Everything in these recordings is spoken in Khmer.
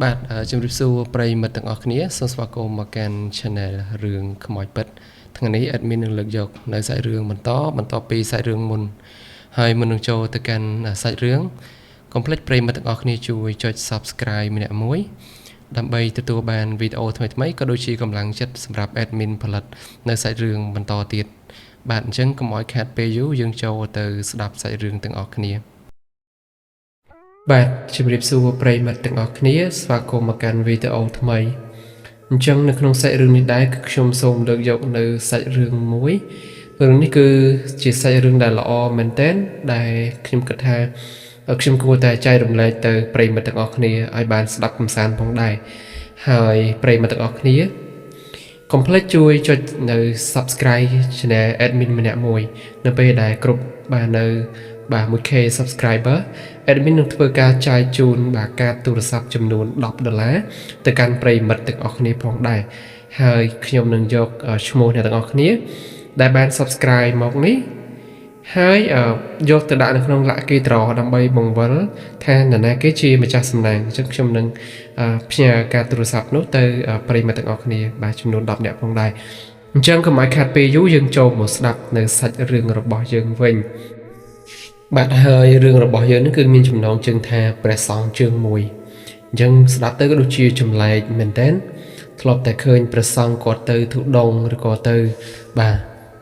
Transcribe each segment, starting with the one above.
បាទជំរាបសួរប្រិយមិត្តទាំងអស់គ្នាសូមស្វាគមន៍មកកាន់ Channel រឿងខ្មោចពិតថ្ងៃនេះ admin នឹងលើកយកនៅសាច់រឿងបន្តបន្ទាប់ពីសាច់រឿងមុនហើយមុននឹងចូលទៅកាន់សាច់រឿងកុំភ្លេចប្រិយមិត្តទាំងអស់គ្នាជួយចុច Subscribe ម្នាក់មួយដើម្បីទទួលបានវីដេអូថ្មីៗក៏ដូចជាកម្លាំងចិត្តសម្រាប់ admin ផលិតនៅសាច់រឿងបន្តទៀតបាទអញ្ចឹងកុំឲ្យខាតពេលយូរយើងចូលទៅស្ដាប់សាច់រឿងទាំងអស់គ្នាបាទជំរាបសួរប្រិយមិត្តទាំងអស់គ្នាស្វាគមន៍មកកាន់វីដេអូថ្មីអញ្ចឹងនៅក្នុងសាច់រឿងនេះដែរគឺខ្ញុំសូមលើកយកនៅសាច់រឿងមួយរឿងនេះគឺជាសាច់រឿងដែលល្អមែនទែនដែលខ្ញុំគិតថាខ្ញុំគួរតែចែករំលែកទៅប្រិយមិត្តទាំងអស់គ្នាឲ្យបានស្ដាប់កម្សាន្តផងដែរហើយប្រិយមិត្តទាំងអស់គ្នាកុំភ្លេចជួយចុចនៅ Subscribe Channel Admin ម្នាក់មួយនៅពេលដែលគ្រប់បាទនៅបាទ 1K Subscriber admin នឹងធ្វើការចែកជូនបាទកាតទូរស័ព្ទចំនួន10ដុល្លារទៅកាន់ប្រិយមិត្តទាំងអស់គ្នាផងដែរហើយខ្ញុំនឹងយកឈ្មោះអ្នកទាំងអស់គ្នាដែលបាន Subscribe មកនេះហើយយកទៅដាក់នៅក្នុង Lucky Draw ដើម្បីបង្វិលថានរណាគេជាម្ចាស់សំណាងអញ្ចឹងខ្ញុំនឹងផ្ញើកាតទូរស័ព្ទនោះទៅប្រិយមិត្តទាំងអស់គ្នាបាទចំនួន10នាក់ផងដែរអញ្ចឹងកុំឲ្យខាតពេលយូរយើងចូលមកស្ដាប់នៅសាច់រឿងរបស់យើងវិញបាទហើយរឿងរបស់យើងនេះគឺមានចំណងជើងថាព្រះសង្ឃជើងមួយអញ្ចឹងស្ដាប់ទៅក៏ដូចជាចម្លែកមែនតើធ្លាប់តែឃើញព្រះសង្ឃគាត់ទៅធុដងឬក៏ទៅបាទ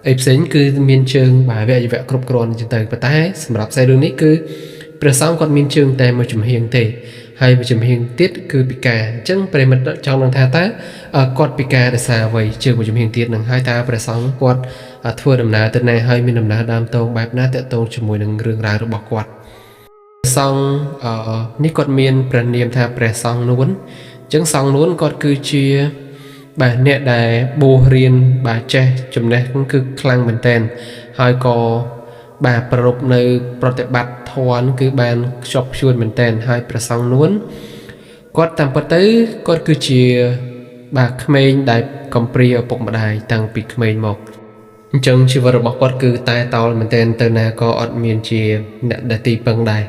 អីផ្សេងគឺមានជើងបាទវយវៈគ្រប់គ្រាន់អញ្ចឹងទៅប៉ុន្តែសម្រាប់ខ្សែរឿងនេះគឺព្រះសង្ឃគាត់មានជើងតែមួយចំហៀងទេហើយមួយចំហៀងទៀតគឺពិការអញ្ចឹងប្រិយមិត្តចង់ដឹងថាតើគាត់ពិការដោយសារអ្វីជើងមួយចំហៀងទៀតនឹងហើយតើព្រះសង្ឃគាត់ធ្វើដំណើរទៅណាហើយមានដំណើរដើមតងបែបណាតាក់ទងជាមួយនឹងរឿងរ៉ាវរបស់គាត់សង្ឃនេះគាត់មានព្រះនាមថាព្រះសង្ឃនួនអញ្ចឹងសង្ឃនួនគាត់គឺជាបាទអ្នកដែលបួសរៀនបាទចេះចំណេះគឺខ្លាំងមែនទែនហើយក៏បាទប្រពនៅប្រតិបត្តិធម៌គឺបានខ្ជាប់ខ្ជួនមែនទែនហើយព្រះសង្ឃនួនគាត់តាមពិតទៅគាត់គឺជាបាទក្មេងដែលកំព្រាឪពុកម្ដាយតាំងពីក្មេងមកអញ្ចឹងជីវិតរបស់គាត់គឺតែតោលមែនទែនទៅណាក៏អត់មានជាអ្នកដែលទីពឹងដែរ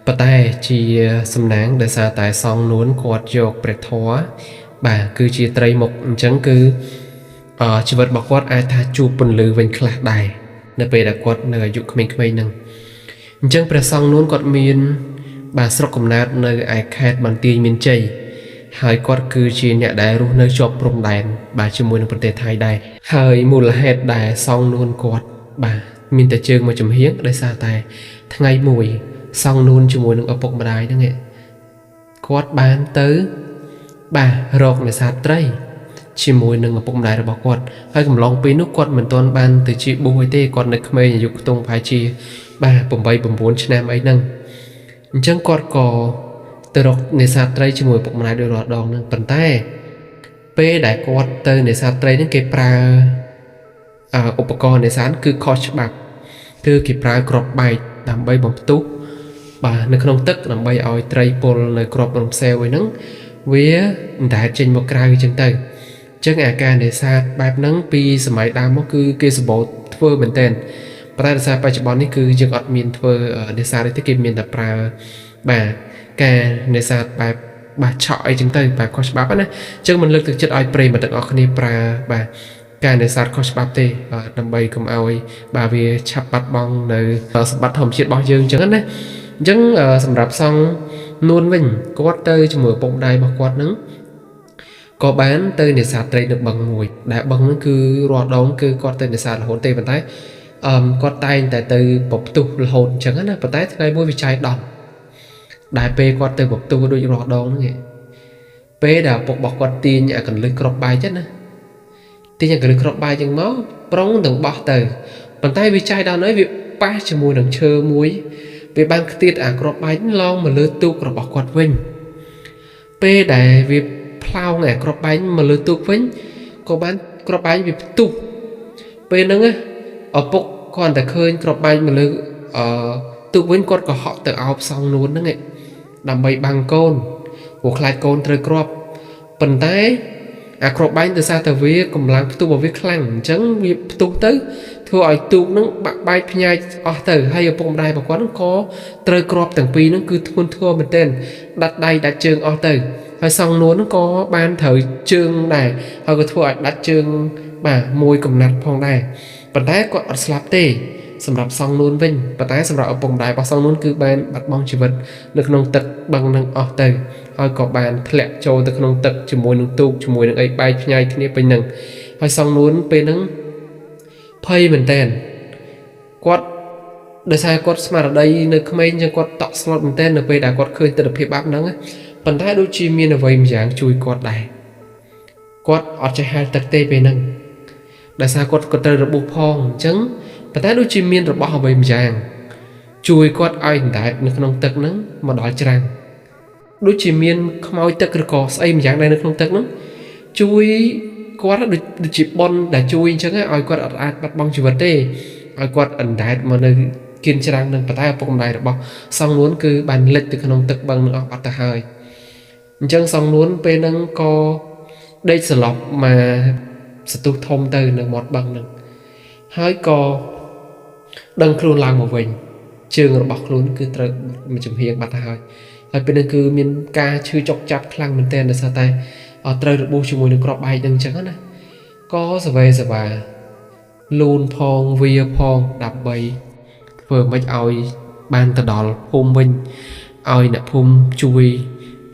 ប៉ុន្តែជាសំណាងដោយសារតែសង្ឃនួនគាត់យកព្រះធម៌បាទគឺជាត្រីមុខអញ្ចឹងគឺជីវិតរបស់គាត់អាចថាជួបពន្លឺវិញខ្លះដែរនៅពេលដែលគាត់នៅអាយុក្មេងៗហ្នឹងអញ្ចឹងព្រះសង្ឃនួនគាត់មានបាទស្រុកកំណើតនៅឯខេត្តបន្ទាយមានជ័យហើយគាត់គឺជាអ្នកដែលរស់នៅជាប់ព្រំដែនបាទជាមួយនឹងប្រទេសថៃដែរហើយមូលហេតុដែលសង្ឃនួនគាត់បាទមានតែជើងមួយចំហៀងដោយសារតែថ្ងៃមួយសង្ឃនួនជាមួយនឹងឪពុកម្ដាយហ្នឹងឯងគាត់បានទៅបាទរកនេសាទត្រីជាមួយនឹងឪពុកម្ដាយរបស់គាត់ហើយកំឡុងពេលនោះគាត់មិនទាន់បានទៅជាបួសអីទេគាត់នៅក្មេងអាយុខ្ទង់ប្រហែលជាបាទ8 9ឆ្នាំអីហ្នឹងអញ្ចឹងគាត់ក៏ទៅរកនេសាទត្រីជាមួយឪពុកម្ដាយដោយរាល់ដងហ្នឹងប៉ុន្តែពេលដែលគាត់ទៅនេសាទត្រីហ្នឹងគេប្រើឧបករណ៍នេសាទគឺខុសច្បាប់គឺគេប្រើគ្រាប់បែកដើម្បីបំផ្ទុះបាទនៅក្នុងទឹកដើម្បីឲ្យត្រីពុលនៅគ្រាប់រំសេវអីហ្នឹងវាអណ្ដែតចេញមកក្រៅអញ្ចឹងទៅអញ្ចឹងអាការនេសាទបែបហ្នឹងពីសម័យដើមមកគឺគេសម្បូរធ្វើមែនទែនប៉ុន្តែដោយសារបច្ចុប្បន្ននេះគឺយើងអត់មានធ្វើនេសាទទេគេមានតែប្រើបាទការនេសាទបែបបាទឆក់អីចឹងទៅបែបខុសច្បាប់ណាអញ្ចឹងមិនលើកទឹកចិត្តឲ្យប្រិយមិត្តទាំងអស់គ្នាប្រើបាទការនេសាទខុសច្បាប់ទេបាទដើម្បីកុំឲ្យបាទវាឆាប់បាត់បង់នៅសម្បត្តិធម្មជាតិរបស់យើងអញ្ចឹងណាអញ្ចឹងសម្រាប់សង្ឃនួនវិញគាត់ទៅជាមួយឪពុកម្ដាយរបស់គាត់នឹងក៏បានទៅនេសាទត្រីនៅបឹងមួយដែលបឹងហ្នឹងគឺរាល់ដងគឺគាត់ទៅនេសាទរហូតទេប៉ុន្តែគាត់តែងតែទៅពផ្ទុះរហូតអញ្ចឹងណាប៉ុន្តែថ្ងៃមួយវាចៃដន្យដែលពេលគាត់ទៅពផ្ទុះដូចរាល់ដងហ្នឹងពេលដែលឪពុករបស់គាត់ទាញអាកន្លឹះគ្រាប់បែកចឹងណាទាញអាកន្លឹះគ្រាប់បែកចឹងមកប្រុងទាំងបោះទៅប៉ុន្តែវាចៃដន្យហើយវាប៉ះជាមួយនឹងឈើមួយវាបានខ្ទាតអាគ្រាប់បែកឡងមកលើទូករបស់គាត់វិញពេលដែលវាផ្លោងអាគ្រាប់បែកមកលើទូកវិញក៏បានគ្រាប់បែកវាផ្ទុះពេលហ្នឹងឪពុកគាត់តែឃើញគ្រាប់បែកមកលើអឺទូកវិញគាត់ក៏ហក់ទៅអោបសងនួនហ្នឹងដើម្បីបាំងកូនព្រោះខ្លាចកូនត្រូវគ្រាប់ប៉ុន្តែអាគ្រាប់បែកដោយសារតែវាកម្លាំងផ្ទុះរបស់វាខ្លាំងអញ្ចឹងវាផ្ទុះទៅធ្វើឲ្យទូកហ្នឹងបាក់បែកភ្ញាយអស់ទៅហើយឪពុកម្ដាយរបស់គាត់ហ្នឹងក៏ត្រូវគ្រាប់ទាំងពីរហ្នឹងគឺធ្ងន់ធ្ងរមែនទែនដាច់ដៃដាច់ជើងអស់ទៅ ហើយសង់នួនហ្នឹងក៏បានត្រូវជើងដែរហើយក៏ធ្វើឲ្យដាច់ជើងបាទមួយកំណាត់ផងដែរប៉ុន្តែគាត់អត់ស្លាប់ទេសម្រាប់សង់នួនវិញប៉ុន្តែសម្រាប់ឪពុកម្ដាយរបស់សង់នួនគឺបានបាត់បង់ជីវិតនៅក្នុងទឹកបឹងនឹងអស់ទៅហើយក៏បានធ្លាក់ចូលទៅក្នុងទឹកជាមួយនឹងទូកជាមួយនឹងអីបែកផ្ញើគ្នាពេញនឹងហើយសង់នួនពេលហ្នឹងភ័យមែនតើគាត់ដោយសារគាត់ស្មារតីនៅក្មេងចឹងគាត់តក់ស្លុតមែនតើនៅពេលដែលគាត់ឃើញទិដ្ឋភាពបែបហ្នឹងប៉ុន្តែដូចជាមានអ្វីម្យ៉ាងជួយគាត់ដែរគាត់អត់ចេះហែលទឹកទេពេលហ្នឹងដោយសារគាត់ក៏ត្រូវរបួសផងអញ្ចឹងប៉ុន្តែដូចជាមានរបស់អ្វីម្យ៉ាងជួយគាត់ឲ្យអណ្ដែតនៅក្នុងទឹកហ្នឹងមកដល់ច្រាំងដូចជាមានខ្មោចទឹកឬក៏ស្អីម្យ៉ាងដែរនៅក្នុងទឹកហ្នឹងជួយគាត់ដូចជាប៉ុនដែលជួយអញ្ចឹងឲ្យគាត់អត់អាចបាត់បង់ជីវិតទេឲ្យគាត់អណ្ដែតមកនៅគៀនច្រាំងនឹងប៉ុន្តែឪពុកម្ដាយរបស់សង់នួនគឺបានលិចទៅក្នុងទឹកបឹងនឹងអស់បាត់ទៅហើយអញ្ចឹងសង់នួនពេលហ្នឹងក៏ដេកសន្លប់មកសន្ទុះធំទៅនៅមាត់បឹងហ្នឹងហើយក៏ដឹងខ្លួនឡើងមកវិញជើងរបស់ខ្លួនគឺត្រូវមួយចំហៀងបាត់ទៅហើយហើយពេលហ្នឹងគឺមានការឈឺចុកចាប់ខ្លាំងមែនទែនដោយសារតែត្រូវរបួសជាមួយនឹងគ្រាប់បែកហ្នឹងអញ្ចឹងណាក៏សវេសវាលូនផងវាផងដើម្បីធ្វើម៉េចឲ្យបានទៅដល់ភូមិវិញឲ្យអ្នកភូមិជួយ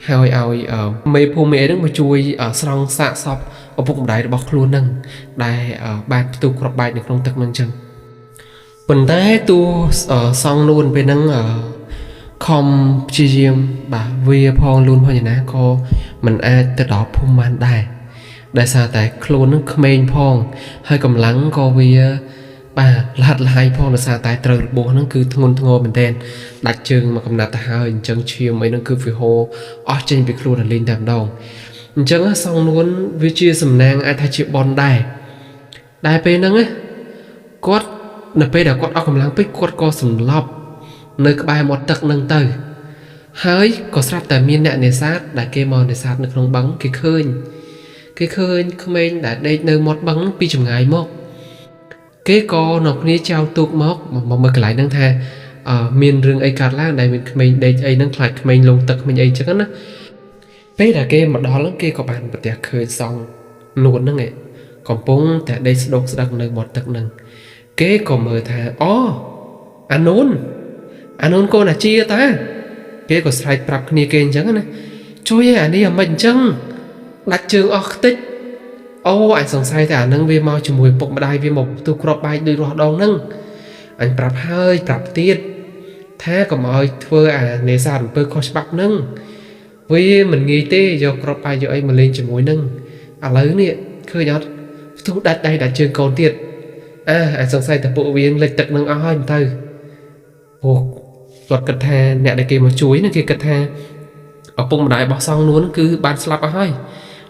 ហើយឲ្យមេភូមិមេអីហ្នឹងមកជួយស្រង់សាកសពឪពុកម្ដាយរបស់ខ្លួនហ្នឹងដែលបានផ្ទុះគ្រាប់បែកនៅក្នុងទឹកហ្នឹងអញ្ចឹងប៉ុន្តែតួសង់នួនពេលហ្នឹងខំព្យាយាមបាទវាផងលូនផងយ៉ាងណាក៏មិនអាចទៅដល់ភូមិបានដែរដោយសារតែខ្លួននឹងក្មេងផងហើយកម្លាំងក៏វាបាទលហាត់លហើយផងដោយសារតែត្រូវរបួសហ្នឹងគឺធ្ងន់ធ្ងរមែនទែនដាច់ជើងមកកំណាត់ទៅហើយអញ្ចឹងឈាមអីហ្នឹងគឺវាហូរអស់ចេញពីខ្លួនរលីងតែម្ដងអញ្ចឹងសង់នួនវាជាសំណាងអាចថាជាបនដែរដែលពេលហ្នឹងណាគាត់នៅពេលដែលគាត់អស់កម្លាំងពេកគាត់ក៏សន្លប់នៅក្បែរមាត់ទឹកហ្នឹងទៅហើយក៏ស្រាប់តែមានអ្នកនេសាទដែលគេមកនេសាទនៅក្នុងបឹងគេឃើញក្មេងដែលដេកនៅមាត់បឹងពីចម្ងាយមកគេក៏នាំគ្នាចែវទូកមកមើលកន្លែងហ្នឹងថាមានរឿងអីកើតឡើងដែលមានក្មេងដេកអីហ្នឹងខ្លាចក្មេងលងទឹកក្មេងអីចឹងណាពេលដែលគេមកដល់ហ្នឹងគេក៏បានប្រទះឃើញសង់នួនហ្នឹងឯងកំពុងតែដេកស្ដោកស្ដឹងនៅមាត់ទឹកហ្នឹងគេក៏មើលថាអូអានួនកូនអាជាតាគេក៏ស្រែកប្រាប់គ្នាគេអញ្ចឹងណាជួយឯអានេះអាមិនអញ្ចឹងដាច់ជើងអស់ខ្ទេចអូអញសង្ស័យតែអានឹងវាមកជាមួយពុកម្ដាយវាមកផ្ទុះគ្រាប់បែកដូចរស់ដងហ្នឹងអញប្រាប់ហើយប្រាប់ទៀតថាកុំឲ្យធ្វើអានេសាទអំពើខុសច្បាប់ហ្នឹងវាមិនងាយទេយកគ្រាប់បែកយកអីមកលេងជាមួយហ្នឹងឥឡូវនេះឃើញអត់ផ្ទុះដាច់ដៃដាច់ជើងកូនទៀតអញសង្ស័យតែពួកវាលិចទឹកនឹងអស់ហើយមិនទៅអូគាត់គិតថាអ្នកដែលគេមកជួយហ្នឹងគេគិតថាឪពុកម្ដាយរបស់សង់នួនគឺបានស្លាប់អស់ហើយ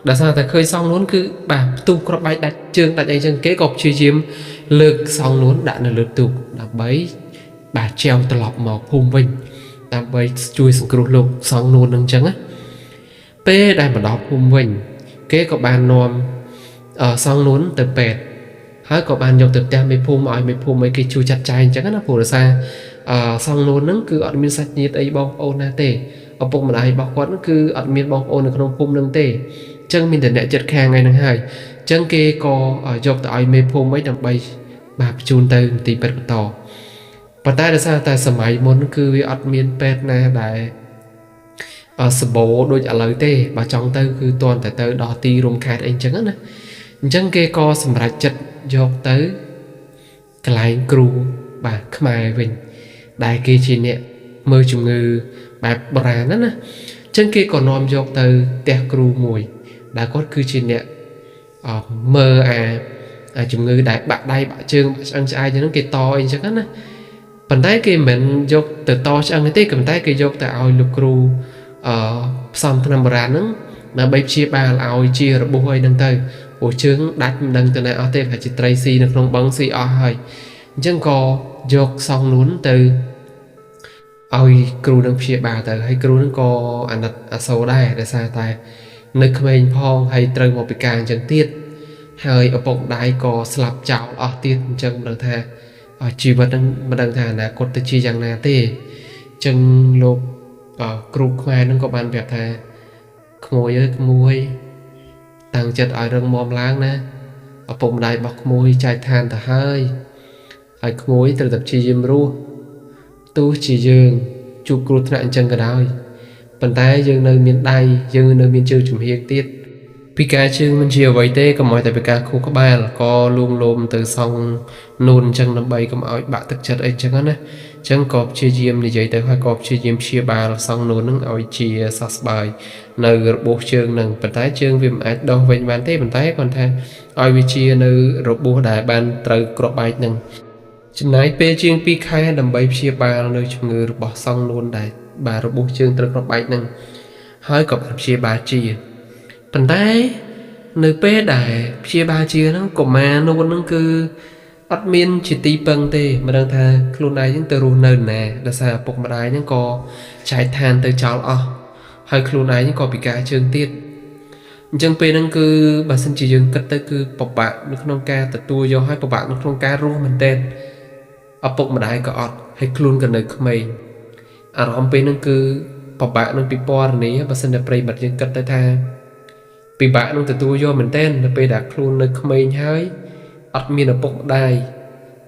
ដោយសារតែឃើញសង់នួនគឺបាទផ្ទុះគ្រាប់បែកដាច់ជើងដាច់អីចឹងគេក៏ព្យាយាមលើកសង់នួនដាក់នៅលើទូកដើម្បីបាទចែវត្រឡប់មកភូមិវិញដើម្បីជួយសង្គ្រោះលោកសង់នួននឹងចឹងណាពេលដែលមកដល់ភូមិវិញគេក៏បាននាំសង់នួនទៅពេទ្យហើយក៏បានយកទៅផ្ទះមេភូមិឲ្យមេភូមិឲ្យគេជួយចាត់ចែងអញ្ចឹងណាព្រោះដោយសារសង់នួនហ្នឹងគឺអត់មានសាច់ញាតិអីបងប្អូនណាទេឪពុកម្ដាយរបស់គាត់ហ្នឹងគឺអត់មានបងប្អូននៅក្នុងភូមិហ្នឹងទេអញ្ចឹងមានតែអ្នកចិត្តខាងឯហ្នឹងហើយអញ្ចឹងគេក៏យកទៅឲ្យមេភូមិអីដើម្បីបាទបញ្ជូនទៅមន្ទីរពេទ្យបន្តប៉ុន្តែដោយសារតែសម័យមុនគឺវាអត់មានពេទ្យណាដែលសម្បូរដូចឥឡូវទេបើចង់ទៅគឺទាន់តែទៅដល់ទីរួមខេត្តអីអញ្ចឹងណាអញ្ចឹងគេក៏សម្រេចចិត្តយកទៅកន្លែងគ្រូបាទខ្មែរវិញដែលគេជាអ្នកមើលជំងឺបែបបុរាណណាណាអញ្ចឹងគេក៏នាំយកទៅផ្ទះគ្រូមួយដែលគាត់គឺជាអ្នកមើលអាជំងឺដែលបាក់ដៃបាក់ជើងបាក់ឆ្អឹងឆ្អែកហ្នឹងគេតអីអញ្ចឹងណាប៉ុន្តែគេមិនយកទៅតឆ្អឹងទេប៉ុន្តែគេយកទៅឲ្យលោកគ្រូផ្សំថ្នាំបុរាណហ្នឹងដើម្បីព្យាបាលឲ្យជារបួសអីហ្នឹងទៅព្រោះជើងដាច់មិនដឹងទៅណាអស់ទេប្រហែលជាត្រីស៊ីនៅក្នុងបឹងស៊ីអស់ហើយអញ្ចឹងក៏យកសង់នួនទៅឲ្យគ្រូនឹងព្យាបាលទៅហើយគ្រូនឹងក៏អាណិតអាសូរដែរដោយសារតែនៅក្មេងផងហើយត្រូវមកពិការអញ្ចឹងទៀតហើយឪពុកម្ដាយក៏ស្លាប់ចោលអស់ទៀតអញ្ចឹងមិនដឹងថាជីវិតហ្នឹងមិនដឹងថាអនាគតទៅជាយ៉ាងណាទេអញ្ចឹងលោកគ្រូខ្មែរហ្នឹងក៏បានប្រាប់ថា ក្មួយអើយក្មួយតាំងចិត្តឲ្យរឹងមាំឡើងណាឪពុកម្ដាយរបស់ក្មួយចែកឋានទៅហើយហើយក្មួយត្រូវតែព្យាយាមរស់ទោះជាយើងជួបគ្រោះថ្នាក់អញ្ចឹងក៏ដោយប៉ុន្តែយើងនៅមានដៃយើងនៅមានជើងចំហៀងទៀតពិការជើងមិនជាអ្វីទេកុំឲ្យតែពិការខួរក្បាលក៏លួងលោមទៅសង់នួនអញ្ចឹងដើម្បីកុំឲ្យបាក់ទឹកចិត្តអីចឹងណាអញ្ចឹងក៏ព្យាយាមនិយាយទៅហើយក៏ព្យាយាមព្យាបាលសង់នួននឹងឲ្យជាសះស្បើយនៅរបួសជើងនឹងប៉ុន្តែជើងវាមិនអាចដោះវិញបានទេប៉ុន្តែគាត់ថាឲ្យវាជានៅរបួសដែលបានត្រូវគ្រាប់បែកនឹងចំណាយពេលជាង2ខែដើម្បីព្យាបាលនៅជំងឺរបស់សង់នួនដែលបាទរបួសជើងត្រូវគ្រាប់បែកនឹងហើយក៏បានព្យាបាលជាប៉ុន្តែនៅពេលដែលព្យាបាលជាហ្នឹងកុមារនួនហ្នឹងគឺអត់មានជាទីពឹងទេមិនដឹងថាខ្លួនឯងហ្នឹងទៅរស់នៅណាដោយសារឪពុកម្ដាយហ្នឹងក៏ចែកឋានទៅចោលអស់ហើយខ្លួនឯងក៏ពិការជើងទៀតអញ្ចឹងពេលហ្នឹងគឺបើសិនជាយើងគិតទៅគឺពិបាកនៅក្នុងការទទួលយកហើយពិបាកនៅក្នុងការរស់មែនទែនឪពុកម្ដាយក៏អត់ហើយខ្លួនក៏នៅក្មេងអារម្មណ៍ពេលហ្នឹងគឺពិបាកនឹងពិពណ៌នាបើសិនតែប្រិយមិត្តយើងគិតទៅថាពិបាកនឹងទទួលយកមែនទែននៅពេលដែលខ្លួននៅក្មេងហើយអត់មានឪពុកម្ដាយ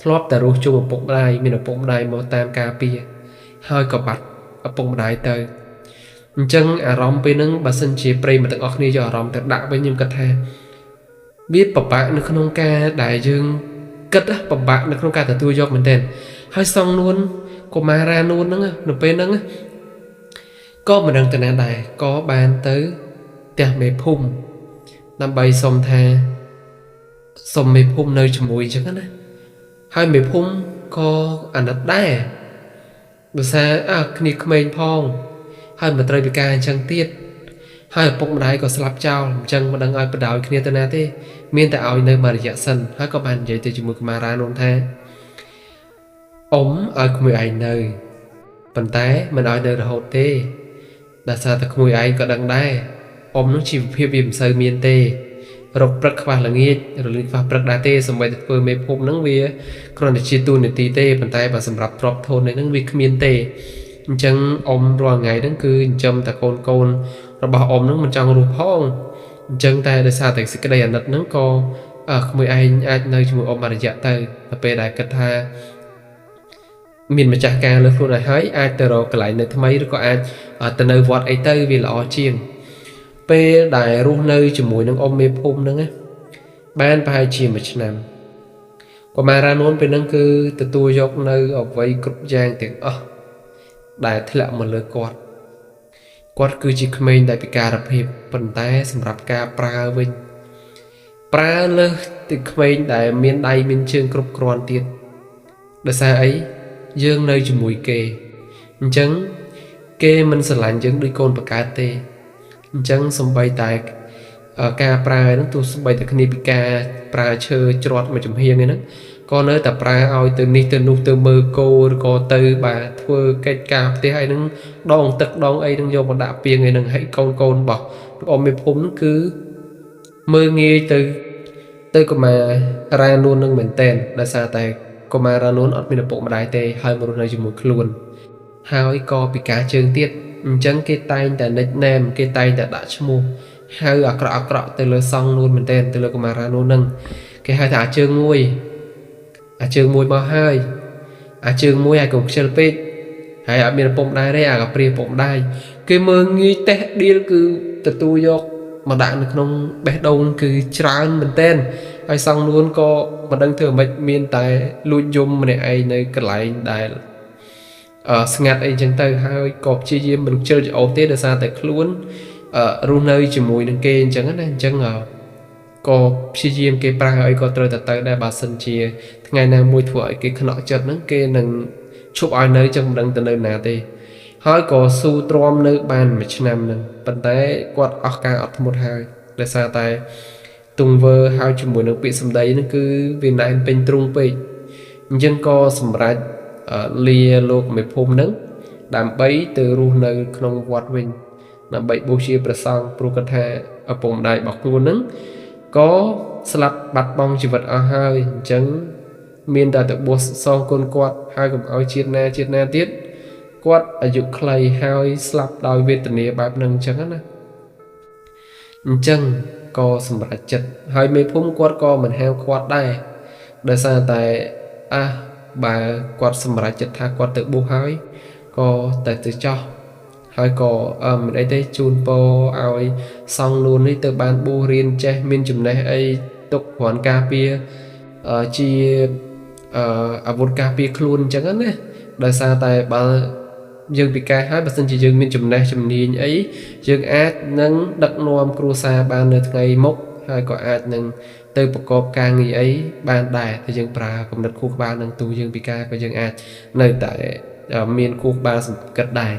ធ្លាប់តែរស់ជុំឪពុកម្ដាយមានឪពុកម្ដាយមកតាមការពារហើយក៏បាត់ឪពុកម្ដាយទៅអញ្ចឹងអារម្មណ៍ពេលហ្នឹងបើសិនជាប្រិយមិត្តទាំងអស់គ្នាយកអារម្មណ៍ទៅដាក់វិញខ្ញុំគិតថាវាពិបាកនៅក្នុងការដែលយើងគិតពិបាកនៅក្នុងការទទួលយកមែនទែនហើយសង់នួនកុមារានួនហ្នឹងនៅពេលហ្នឹងក៏មិនដឹងទៅណាដែរក៏បានទៅផ្ទះមេភូមិដើម្បីសុំថាសុំមេភូមិនៅជាមួយអញ្ចឹងណាហើយមេភូមិក៏អាណិតដែរដោយសារគ្នាក្មេងផងហើយមិនត្រូវពិការអញ្ចឹងទៀតហើយឪពុកម្ដាយក៏ស្លាប់ចោលអញ្ចឹងមិនដឹងឲ្យបដ ாய் គ្នាទៅណាទេមានតែឲ្យនៅមួយរយៈសិនហើយក៏បាននិយាយទៅជាមួយកុមារានោះថាអ៊ំឲ្យក្មួយឯងនៅប៉ុន្តែមិនឲ្យនៅរហូតទេដោយសារតែក្មួយឯងក៏ដឹងដែរអ៊ំនឹងជីវភាពវាមិនសូវមានទេរកព្រឹកខ្វះល្ងាចរលីងខ្វះព្រឹកដែរទេសូម្បីតែធ្វើមេភូមិហ្នឹងវាគ្រាន់តែជាទូនាទីទេប៉ុន្តែបើសម្រាប់ទ្រព្យធននេះហ្នឹងវាគ្មានទេអញ្ចឹងអ៊ំរាល់ថ្ងៃហ្នឹងគឺចិញ្ចឹមតែកូនរបស់អ៊ំហ្នឹងមិនចង់រស់ផងអញ្ចឹងតែដោយសារតែសេចក្តីអាណិតហ្នឹងក៏ក្មួយឯងអាចនៅជាមួយអ៊ំមួយរយៈទៅដល់ពេលដែលគិតថាមានម្ចាស់ការលើខ្លួនឯងហើយអាចទៅរកកន្លែងនៅថ្មីឬក៏អាចទៅនៅវត្តអីទៅវាល្អជាងពេលដែលរស់នៅជាមួយនឹងអ៊ំមេភូមិហ្នឹងណាបានប្រហែលជាមួយឆ្នាំកុមារានួនពេលហ្នឹងគឺទទួលយកនៅអ្វីគ្រប់យ៉ាងទាំងអស់ដែលធ្លាក់មកលើគាត់គាត់គឺជាក្មេងដែលពិការភាពប៉ុន្តែសម្រាប់ការប្រើវិញប្រើលើសទៅក្មេងដែលមានដៃមានជើងគ្រប់គ្រាន់ទៀតដោយសារអីយើងនៅជាមួយគេអញ្ចឹងគេមិនស្រឡាញ់យើងដូចកូនបង្កើតទេអញ្ចឹងសំបីតែការប្រើហ្នឹងទោះសំបីតែគ្នាពិការប្រើឈើច្រត់មួយចំហៀងហ្នឹងក៏នៅតែប្រើឲ្យទៅនេះទៅនោះទៅមើលគោឬក៏ទៅបាទធ្វើកិច្ចការផ្ទះអីហ្នឹងដងទឹកដងអីហ្នឹងយកមកដាក់ពាងអីហ្នឹងហើយកូនរបស់អ៊ំមេភូមិហ្នឹងគឺមើលងាយទៅកុមារានួននឹងមែនតែនដោយសារតែកុមារានួនអត់មានឪពុកម្ដាយទេហើយមករស់នៅជាមួយខ្លួនហើយក៏ពិការជើងទៀតអញ្ចឹងគេតែងតែ nickname គេតែងតែដាក់ឈ្មោះហៅអាក្រក់ទៅលើសង់នួនមែនតែនទៅលើកុមារានួនហ្នឹងគេហៅថាអាជើងមួយអាជើងមួយមកហើយអាជើងមួយហើយកុំខ្ជិលពេកហើយអត់មានឪពុកម្ដាយទេអាកាព្រាឪពុកម្ដាយគេមើលងាយតេះដៀលគឺទទួលយកមកដាក់នៅក្នុងបេះដូងគឺច្រើនមែនទែនហើយសង់នួនក៏មិនដឹងធ្វើម៉េចមានតែលួចយំម្នាក់ឯងនៅកន្លែងដែលស្ងាត់អីចឹងទៅហើយក៏ព្យាយាមមិនខ្ជិលច្អូសទេដោយសារតែខ្លួនរស់នៅជាមួយនឹងគេអញ្ចឹងណាអញ្ចឹងក៏ព្យាយាមគេប្រើឲ្យក៏ត្រូវតែទៅដែរបើសិនជាថ្ងៃណាមួយធ្វើឲ្យគេខ្នក់ចិត្តហ្នឹងគេនឹងឈប់ឲ្យនៅចឹងមិនដឹងទៅនៅណាទេហើយក៏ស៊ូទ្រាំនៅបានមួយឆ្នាំហ្នឹងប៉ុន្តែគាត់អស់ការអត់ធ្មត់ហើយដោយសារតែទង្វើហើយជាមួយនឹងពាក្យសម្ដីហ្នឹងគឺវាណែនពេញទ្រូងពេកអញ្ចឹងក៏សម្រេចលាលោកមេភូមិហ្នឹងដើម្បីទៅរស់នៅក្នុងវត្តវិញដើម្បីបូជាព្រះសង្ឃព្រោះគាត់ថាឪពុកម្ដាយរបស់ខ្លួនហ្នឹងក៏ស្លាប់បាត់បង់ជីវិតអស់ហើយអញ្ចឹងមានតែទៅបួសសងគុណគាត់ហើយកុំឲ្យជាតិណាទៀតគាត់អាយុខ្លីហើយស្លាប់ដោយវេទនាបែបហ្នឹងអញ្ចឹងណា អញ្ចឹងក៏សម្រេចចិត្តហើយមេភូមិគាត់ក៏មិនហាមឃាត់ដែរដោយសារតែអះបើគាត់សម្រេចចិត្តថាគាត់ទៅបួសហើយក៏តែទៅចោះហើយក៏មិនអីទេជូនពរឲ្យសង្ឃនួននេះទៅបានបួសរៀនចេះមានចំណេះអីទុកគ្រាន់ការពារជាអាវុធការពារខ្លួនអញ្ចឹងណាដោយសារតែបើយើងពិការហើយបើសិនជាយើងមានចំណេះជំនាញអីយើងអាចនឹងដឹកនាំគ្រួសារបាននៅថ្ងៃមុខហើយក៏អាចនឹងទៅប្រកបការងារអីបានដែរតែយើងប្រើគំនិតខួរក្បាលនឹងទូយើងពិការក៏យើងអាចនៅតែមានខួរក្បាលសម្រាប់គិតដែរ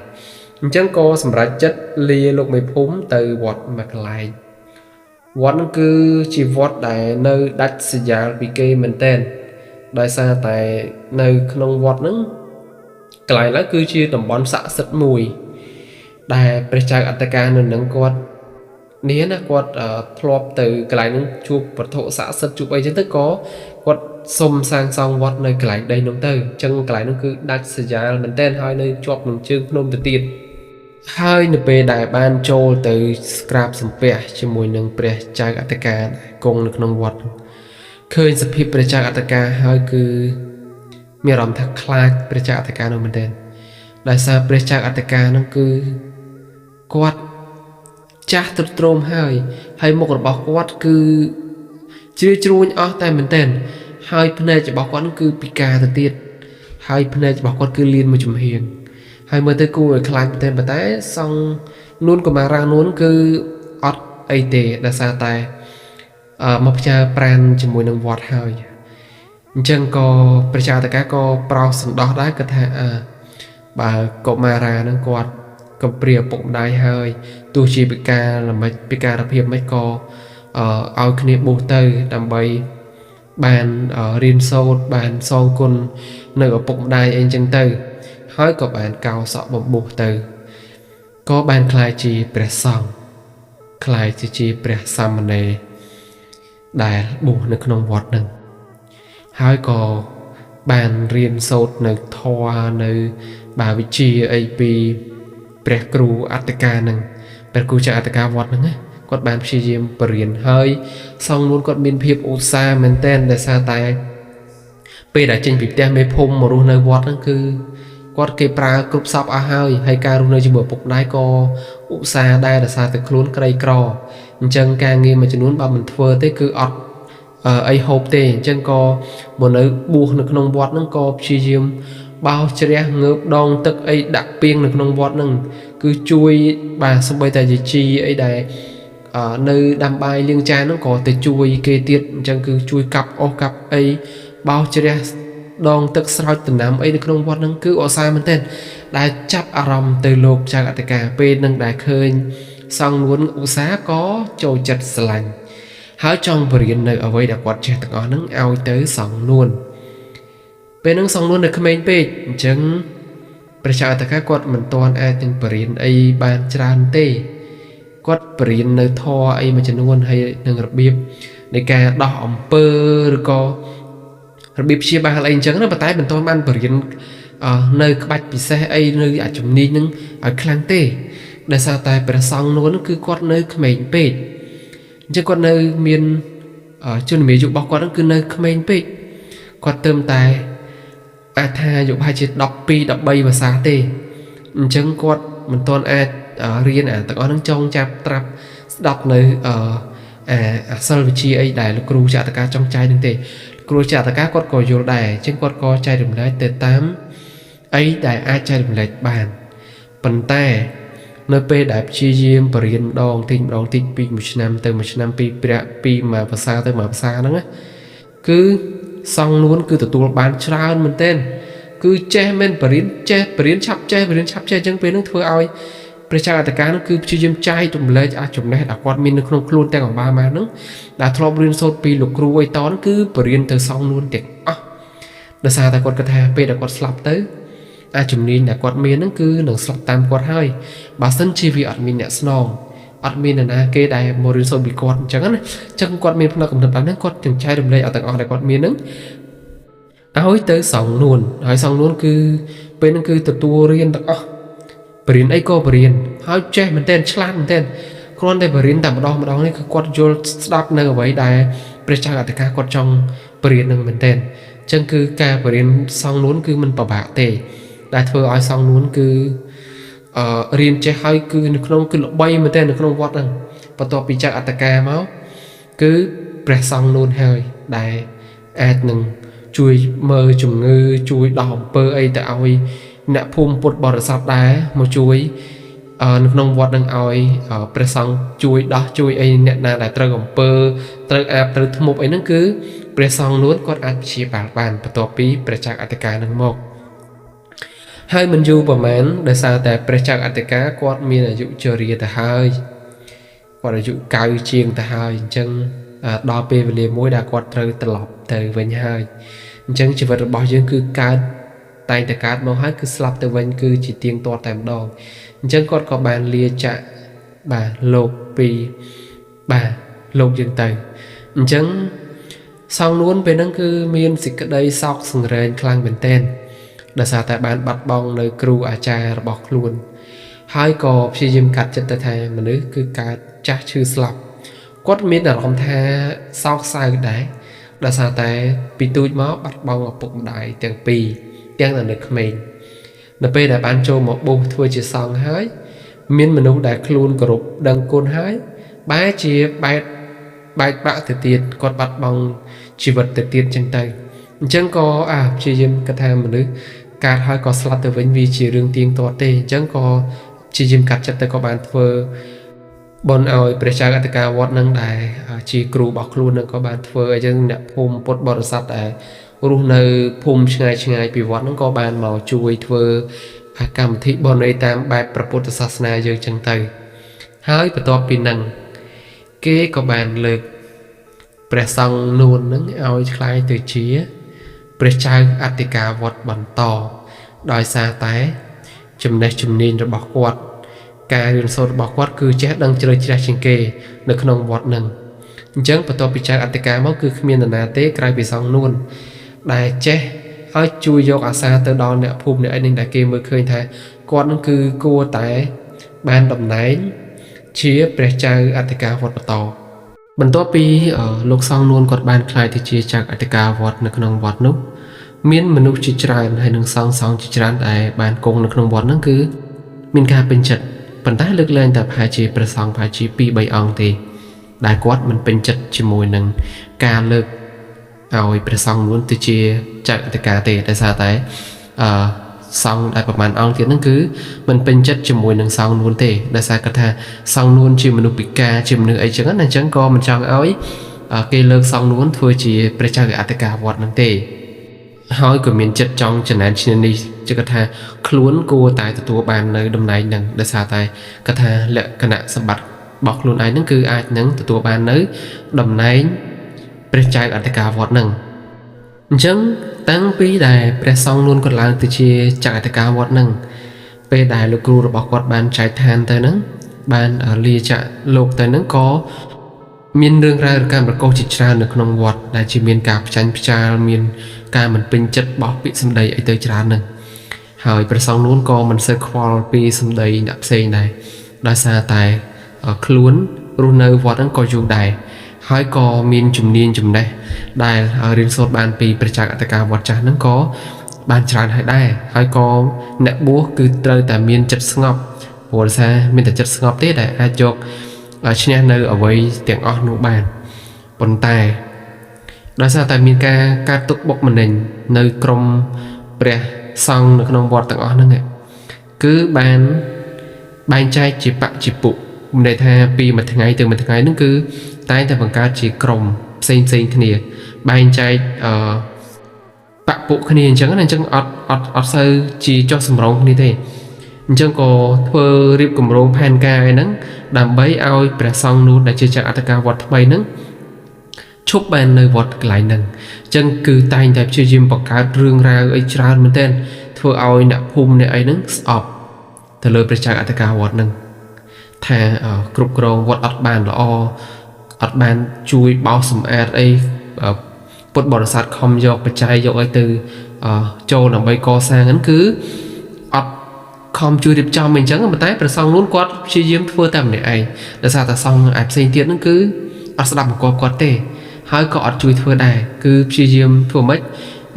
អញ្ចឹងក៏សម្រេចចិត្តលាលោកមេភូមិទៅវត្តមួយកន្លែងវត្តហ្នឹងគឺជាវត្តដែលនៅដាច់ស្រយាលពីគេមែនទែនដោយសារតែនៅក្នុងវត្តហ្នឹងកន្លែងឡើយគឺជាតំបន់ស័ក្តិសិទ្ធិមួយដែលព្រះចៅអត្តកានៅនឹងគាត់នេះណាគាត់ធ្លាប់ទៅកន្លែងហ្នឹងជួបវត្ថុស័ក្តិសិទ្ធិជួបអីចឹងទៅក៏គាត់សុំសាងសង់វត្តនៅកន្លែងដីនោះទៅអញ្ចឹងកន្លែងហ្នឹងគឺដាច់ស្រយាលមែនទែនហើយនៅជាប់នឹងជើងភ្នំទៅទៀតហើយនៅពេលដែលបានចូលទៅក្រាបសំពះជាមួយនឹងព្រះចៅអធិការដែលគង់នៅក្នុងវត្តឃើញសភាពព្រះចៅអធិការហើយគឺមានអារម្មណ៍ថាខ្លាចព្រះចៅអធិការនោះមែនទែនដោយសារព្រះចៅអធិការនោះគឺគាត់ចាស់ទ្រុឌទ្រោមហើយហើយមុខរបស់គាត់គឺជ្រឿជ្រួញអស់តែមែនទែនហើយភ្នែករបស់គាត់គឺពិការទៅទៀតហើយភ្នែករបស់គាត់គឺលៀនមួយចំហៀងហើយមើលទៅគួរឲ្យខ្លាចមែនទែនប៉ុន្តែសង្ឃនួនកុមារានួនគឺអត់អីទេដោយសារតែមកផ្ញើប្រានជាមួយនឹងវត្តហើយអញ្ចឹងក៏ព្រះចៅអធិការក៏ប្រោសសន្តោសដែរគាត់ថាបើកុមារានឹងគាត់កំព្រាឪពុកម្ដាយហើយទោះជាពិការល្មិចពិការភាពមិនក៏ឲ្យគ្នាបួសទៅដើម្បីបានរៀនសូត្របានសងគុណនៅឪពុកម្ដាយអីចឹងទៅហើយក៏បានកោសក់បំបួសទៅក៏បានក្លាយជាព្រះសង្ឃក្លាយទៅជាព្រះសាមណេរដែលបួសនៅក្នុងវត្តនឹងហើយក៏បានរៀនសូត្រនៅធម៌នៅបាវិជ្ជាអីពីព្រះគ្រូអត្តកានឹងព្រះគ្រូចៅអត្តកាវត្តហ្នឹងណាគាត់បានព្យាយាមបរៀនហើយសង្ឃនួនគាត់មានភាពឧស្សាហ៍មែនទែនដោយសារតែពេលដែលចេញពីផ្ទះមេភូមិមករស់នៅវត្តហ្នឹងគឺគាត់គេប្រើគ្រប់សពអស់ហើយហើយការរស់នៅជាមួយឪពុកម្ដាយក៏ឧស្សាហ៍ដែរដោយសារតែខ្លួនក្រីក្រអញ្ចឹងការងារមួយចំនួនបើមិនធ្វើទេគឺអត់អីហូបទេអញ្ចឹងក៏មកនៅបួសនៅក្នុងវត្តហ្នឹងក៏ព្យាយាមបោសជ្រះងើបដងទឹកអីដាក់ពាងនៅក្នុងវត្តហ្នឹងគឺជួយបាទសំបីតែជាជីអីដែលនៅដាំបាយលាងចានហ្នឹងក៏ទៅជួយគេទៀតអញ្ចឹងគឺជួយកាប់អស់កាប់អីបោសជ្រះដងទឹកស្រោចដំណាំអីនៅក្នុងវត្តហ្នឹងគឺឧស្សាហ៍មែនទែនដែលចាប់អារម្មណ៍ទៅលោកចៅអធិការពេលនឹងដែលឃើញសង្ឃនួនឧស្សាហ៍ក៏ចូលចិត្តស្រឡាញ់ហើយចង់បរៀននៅអ្វីដែលគាត់ចេះទាំងអស់ហ្នឹងឲ្យទៅសង្ឃនួនពេលហ្នឹងសង្ឃនួននៅក្មេងពេកអញ្ចឹងព្រះចៅអធិការគាត់មិនទាន់អាចនឹងបរៀនអីបានច្រើនទេគាត់បរៀននៅធម៌អីមួយចំនួនហើយនឹងរបៀបនៃការដោះអំពើឬក៏របៀបព្យាបាលអីអញ្ចឹងណាប៉ុន្តែមិនទាន់បានបរៀននៅក្បាច់ពិសេសអីនៅអាជំនាញហ្នឹងឲ្យខ្លាំងទេដោយសារតែព្រះសង្ឃនួនគឺគាត់នៅក្មេងពេកអញ្ចឹងគាត់នៅមានជនមាយុរបស់គាត់ហ្នឹងគឺនៅក្មេងពេកគាត់ទៅតែអាចថាអាយុប្រហែលជា12 13វស្សាទេអញ្ចឹងគាត់មិនទាន់អាចរៀនអាទាំងអស់ហ្នឹងចងចាប់ត្រាប់ស្ដាប់នៅអាសិលវិជ្ជាអីដែលលោកគ្រូចតកាចង់ចែកហ្នឹងទេគ្រូចតកាគាត់ក៏យល់ដែរអញ្ចឹងគាត់ក៏ចែករំលែកទៅតាមអីដែលអាចចែករំលែកបានប៉ុន្តែនៅពេលដែលព្យាយាមបរៀនម្ដងតិចម្ដងតិចពីមួយឆ្នាំទៅមួយឆ្នាំពីព្រះពីមួយភាសាទៅមួយភាសាហ្នឹងណាគឺសង្ឃនួនគឺទទួលបានច្រើនមែនទែនគឺចេះមែនបរៀនចេះបរៀនឆាប់ចេះបរៀនឆាប់ចេះអញ្ចឹងពេលហ្នឹងធ្វើឲ្យព្រះចៅអធិការហ្នឹងគឺព្យាយាមចែករំលែកអាចំណេះដែលគាត់មាននៅក្នុងខ្លួនទាំងអម្បាលមកហ្នឹងដែលធ្លាប់រៀនសូត្រពីលោកគ្រូអីតហ្នឹងគឺបរៀនទៅសង្ឃនួនទាំងអស់ដោយសារតែគាត់គិតថាពេលដែលគាត់ស្លាប់ទៅអាជំនាញដែលគាត់មានហ្នឹងគឺនឹងស្លាប់តាមគាត់ហើយបើសិនជាវាអត់មានអ្នកស្នងអត់មាននរណាគេដែលមករៀនសូត្រពីគាត់អញ្ចឹងណាអញ្ចឹងគាត់មានផ្នែកកំណត់បែបហ្នឹងគាត់នឹងចែករំលែកឲ្យទាំងអស់ដែលគាត់មានហ្នឹងឲ្យទៅសង្ឃនួនហើយសង្ឃនួនគឺពេលហ្នឹងគឺទទួលរៀនទាំងអស់បរៀនអីក៏បរៀនហើយចេះមែនទែនឆ្លាតមែនទែន គ្រាន់តែបរៀនតែម្ដងម្ដងនេះគឺគាត់យល់ស្ដាប់នៅអ្វីដែលព្រះចៅអធិការគាត់ចង់បរៀននឹងមែនទែនអញ្ចឹងគឺការបរៀនសង្ឃនួនគឺមិនពិបាកទេដែលធ្វើឲ្យសង្ឃនួនគឺរៀនចេះហើយគឺនៅក្នុងគឺល្បីមែនទែននៅក្នុងវត្តហ្នឹងបន្ទាប់ពីចៅអធិការមកគឺព្រះសង្ឃនួនហើយដែលអាចនឹងជួយមើលជំងឺជួយដោះអំពើអីទៅឲ្យអ្នកភូមិពុទ្ធបរិស័ទដែរមកជួយនៅក្នុងវត្តនឹងឲ្យព្រះសង្ឃជួយដោះជួយអីអ្នកណាដែលត្រូវអំពើត្រូវអាបត្រូវធ្មប់អីហ្នឹងគឺព្រះសង្ឃនួនគាត់អាចព្យាបាលបានបន្ទាប់ពីព្រះចៅអធិការនឹងមកហើយមិនយូរប្រហែលដោយសារតែព្រះចៅអធិការគាត់មានអាយុជរាទៅហើយគាត់អាយុកៅជាងទៅហើយអញ្ចឹងដល់ពេលវេលាមួយដែលគាត់ត្រូវត្រឡប់ទៅវិញហើយអញ្ចឹងជីវិតរបស់យើងគឺកើតតែងតែកើតមកហើយគឺស្លាប់ទៅវិញគឺជាទៀងទាត់តែម្ដងអញ្ចឹងគាត់ក៏បានលាចាកបាទលោកពីបាទលោកយើងទៅអញ្ចឹងសង្ឃនួនពេលហ្នឹងគឺមានសេចក្តីសោកសង្រេងខ្លាំងមែនទែនដោយសារតែបានបាត់បង់នៅគ្រូអាចារ្យរបស់ខ្លួនហើយក៏ព្យាយាមកាត់ចិត្តទៅថាមនុស្សគឺកើតចាស់ឈឺស្លាប់គាត់មានអារម្មណ៍ថាសោកសៅដែរដោយសារតែពីទូចមកបាត់បង់ឪពុកម្ដាយទាំងពីរទាំងនៅក្មេងនៅពេលដែលបានចូលមកបួសធ្វើជាសង្ឃហើយមានមនុស្សដែលខ្លួនគោរពដឹងគុណហើយបែរជាបែកបែកបាក់ទៅទៀតគាត់បាត់បង់ជីវិតទៅទៀតចឹងទៅអញ្ចឹងក៏ព្យាយាមគិតថាមនុស្សកើតហើយក៏ស្លាប់ទៅវិញវាជារឿងទៀងទាត់ទេអញ្ចឹងក៏ព្យាយាមកាត់ចិត្តទៅក៏បានធ្វើបុណ្យឲ្យព្រះចៅអធិការវត្តនឹងដែលជាគ្រូរបស់ខ្លួននឹងក៏បានធ្វើអញ្ចឹងអ្នកភូមិពុទ្ធបរិស័ទដែលរស់នៅភូមិឆ្ងាយឆ្ងាយពីវត្តនឹងក៏បានមកជួយធ្វើកម្មវិធីបុណ្យអីតាមបែបព្រះពុទ្ធសាសនាយើងចឹងទៅហើយបន្ទាប់ពីនឹងគេក៏បានលើកព្រះសង្ឃនួននឹងឲ្យក្លាយទៅជាព្រះចៅអធិការវត្តបន្តដោយសារតែចំណេះជំនាញរបស់គាត់ការរៀនសូត្ររបស់គាត់គឺចេះដឹងជ្រៅជ្រះជាងគេនៅក្នុងវត្តនឹងអញ្ចឹងបន្ទាប់ពីចៅអធិការមកគឺគ្មាននរណាទេក្រៅពីសង្ឃនួនដែលចេះហើយជួយយកអាសាទៅដល់អ្នកភូមិអ្នកអីនឹងដែលគេមើលឃើញថាគាត់នឹងគឺគួរតែបានតំណែងជាព្រះចៅអធិការវត្តបន្តបន្ទាប់ពីលោកសង្ឃនួនគាត់បានក្លាយទៅជាចៅអធិការវត្តនៅក្នុងវត្តនោះមានមនុស្សជាច្រើនហើយនឹងសង្ឃជាច្រើនដែលបានគង់នៅក្នុងវត្តហ្នឹងគឺមានការពេញចិត្តប៉ុន្តែលើកលែងតែប្រហែលជាព្រះសង្ឃប្រហែលជា2 3អង្គទេដែលគាត់មិនពេញចិត្តជាមួយនឹងការលើកឲ្យព្រះសង្ឃនួនទៅជាចៅអធិការទេដោយសារតែសង្ឃដែលប្រហែលអង្គទៀតហ្នឹងគឺមិនពេញចិត្តជាមួយនឹងសង្ឃនួនទេដោយសារគាត់ថាសង្ឃនួនជាមនុស្សពិការជាមនុស្សអីចឹងណាអញ្ចឹងក៏មិនចង់ឲ្យគេលើកសង្ឃនួនធ្វើជាព្រះចៅអធិការវត្តហ្នឹងទេហើយក៏មានចិត្តចង់ចំណែនឈ្នានេះជាគាត់ថាខ្លួនគួរតែទទួលបាននៅតំណែងហ្នឹងដោយសារតែគាត់ថាលក្ខណៈសម្បត្តិរបស់ខ្លួនឯងហ្នឹងគឺអាចនឹងទទួលបាននៅតំណែងព្រះចៅអធិការវត្តហ្នឹងអញ្ចឹងតាំងពីដែលព្រះសង្ឃនួនគាត់ឡើងទៅជាចៅអធិការវត្តហ្នឹងពេលដែលលោកគ្រូរបស់គាត់បានចែកឋានទៅហ្នឹងបានលាចាកលោកទៅហ្នឹងក៏មានរឿងរ៉ាវរកម្មរកុសជាច្រើននៅក្នុងវត្តដែលជាមានការផ្ចាញ់ផ្ចាលមានការមិនពេញចិត្តបោះពាក្យសម្ដីអីទៅច្រើនហ្នឹងហើយព្រះសង្ឃនួនក៏មិនសូវខ្វល់ពីសម្ដីអ្នកផ្សេងដែរដោយសារតែខ្លួនរស់នៅវត្តហ្នឹងក៏យូរដែរហើយក៏មានជំនាញចំណេះដែលរៀនសូត្របានពីព្រះចៅអធិការវត្តចាស់ហ្នឹងក៏បានច្រើនហើយដែរហើយក៏អ្នកបួសគឺត្រូវតែមានចិត្តស្ងប់ព្រោះដោយសារមានតែចិត្តស្ងប់ទេដែលអាចយកឈ្នះនៅអ្វីទាំងអស់នោះបានប៉ុន្តែដោយសារតែមានការកើតទុកបុកម្នេញនៅក្រមព្រះសង្ឃនៅក្នុងវត្តទាំងអស់ហ្នឹងគឺបានបែងចែកជាបច្ចជាពុមានន័យថាពីមួយថ្ងៃទៅមួយថ្ងៃហ្នឹងគឺតែងតែបង្កើតជាក្រុមផ្សេងផ្សេងគ្នាបែងចែកបពពួកគ្នាអញ្ចឹងណាអញ្ចឹងអត់សូវជាចុះសម្រងគ្នាទេអញ្ចឹងក៏ធ្វើរៀបគម្រោងផែនការឯហ្នឹងដើម្បីឲ្យព្រះសង្ឃនោះដែលជាចៅអធិការវត្តថ្មីហ្នឹងឈប់បាននៅវត្តកន្លែងហ្នឹងអញ្ចឹងគឺតែងតែព្យាយាមបង្កើតរឿងរ៉ាវអីច្រើនមែនទែនធ្វើឲ្យអ្នកភូមិអ្នកអីហ្នឹងស្អប់ទៅលើព្រះចៅអធិការវត្តហ្នឹងថាគ្រប់គ្រងវត្តអត់បានល្អអត់បានជួយបោសសម្អាតអីពុទ្ធបរិស័ទខំយកបច្ច័យយកអីទៅចូលដើម្បីកសាងហ្នឹងគឺអត់ ខំជួយរៀបចំអីចឹងប៉ុន្តែព្រះសង្ឃនួនគាត់ព្យាយាមធ្វើតែម្នាក់ឯងដោយសារតែសង្ឃឯផ្សេងទៀតហ្នឹងគឺអត់ស្ដាប់បង្គាប់គាត់ទេហើយក៏អត់ជួយធ្វើដែរគឺព្យាយាមធ្វើម៉េច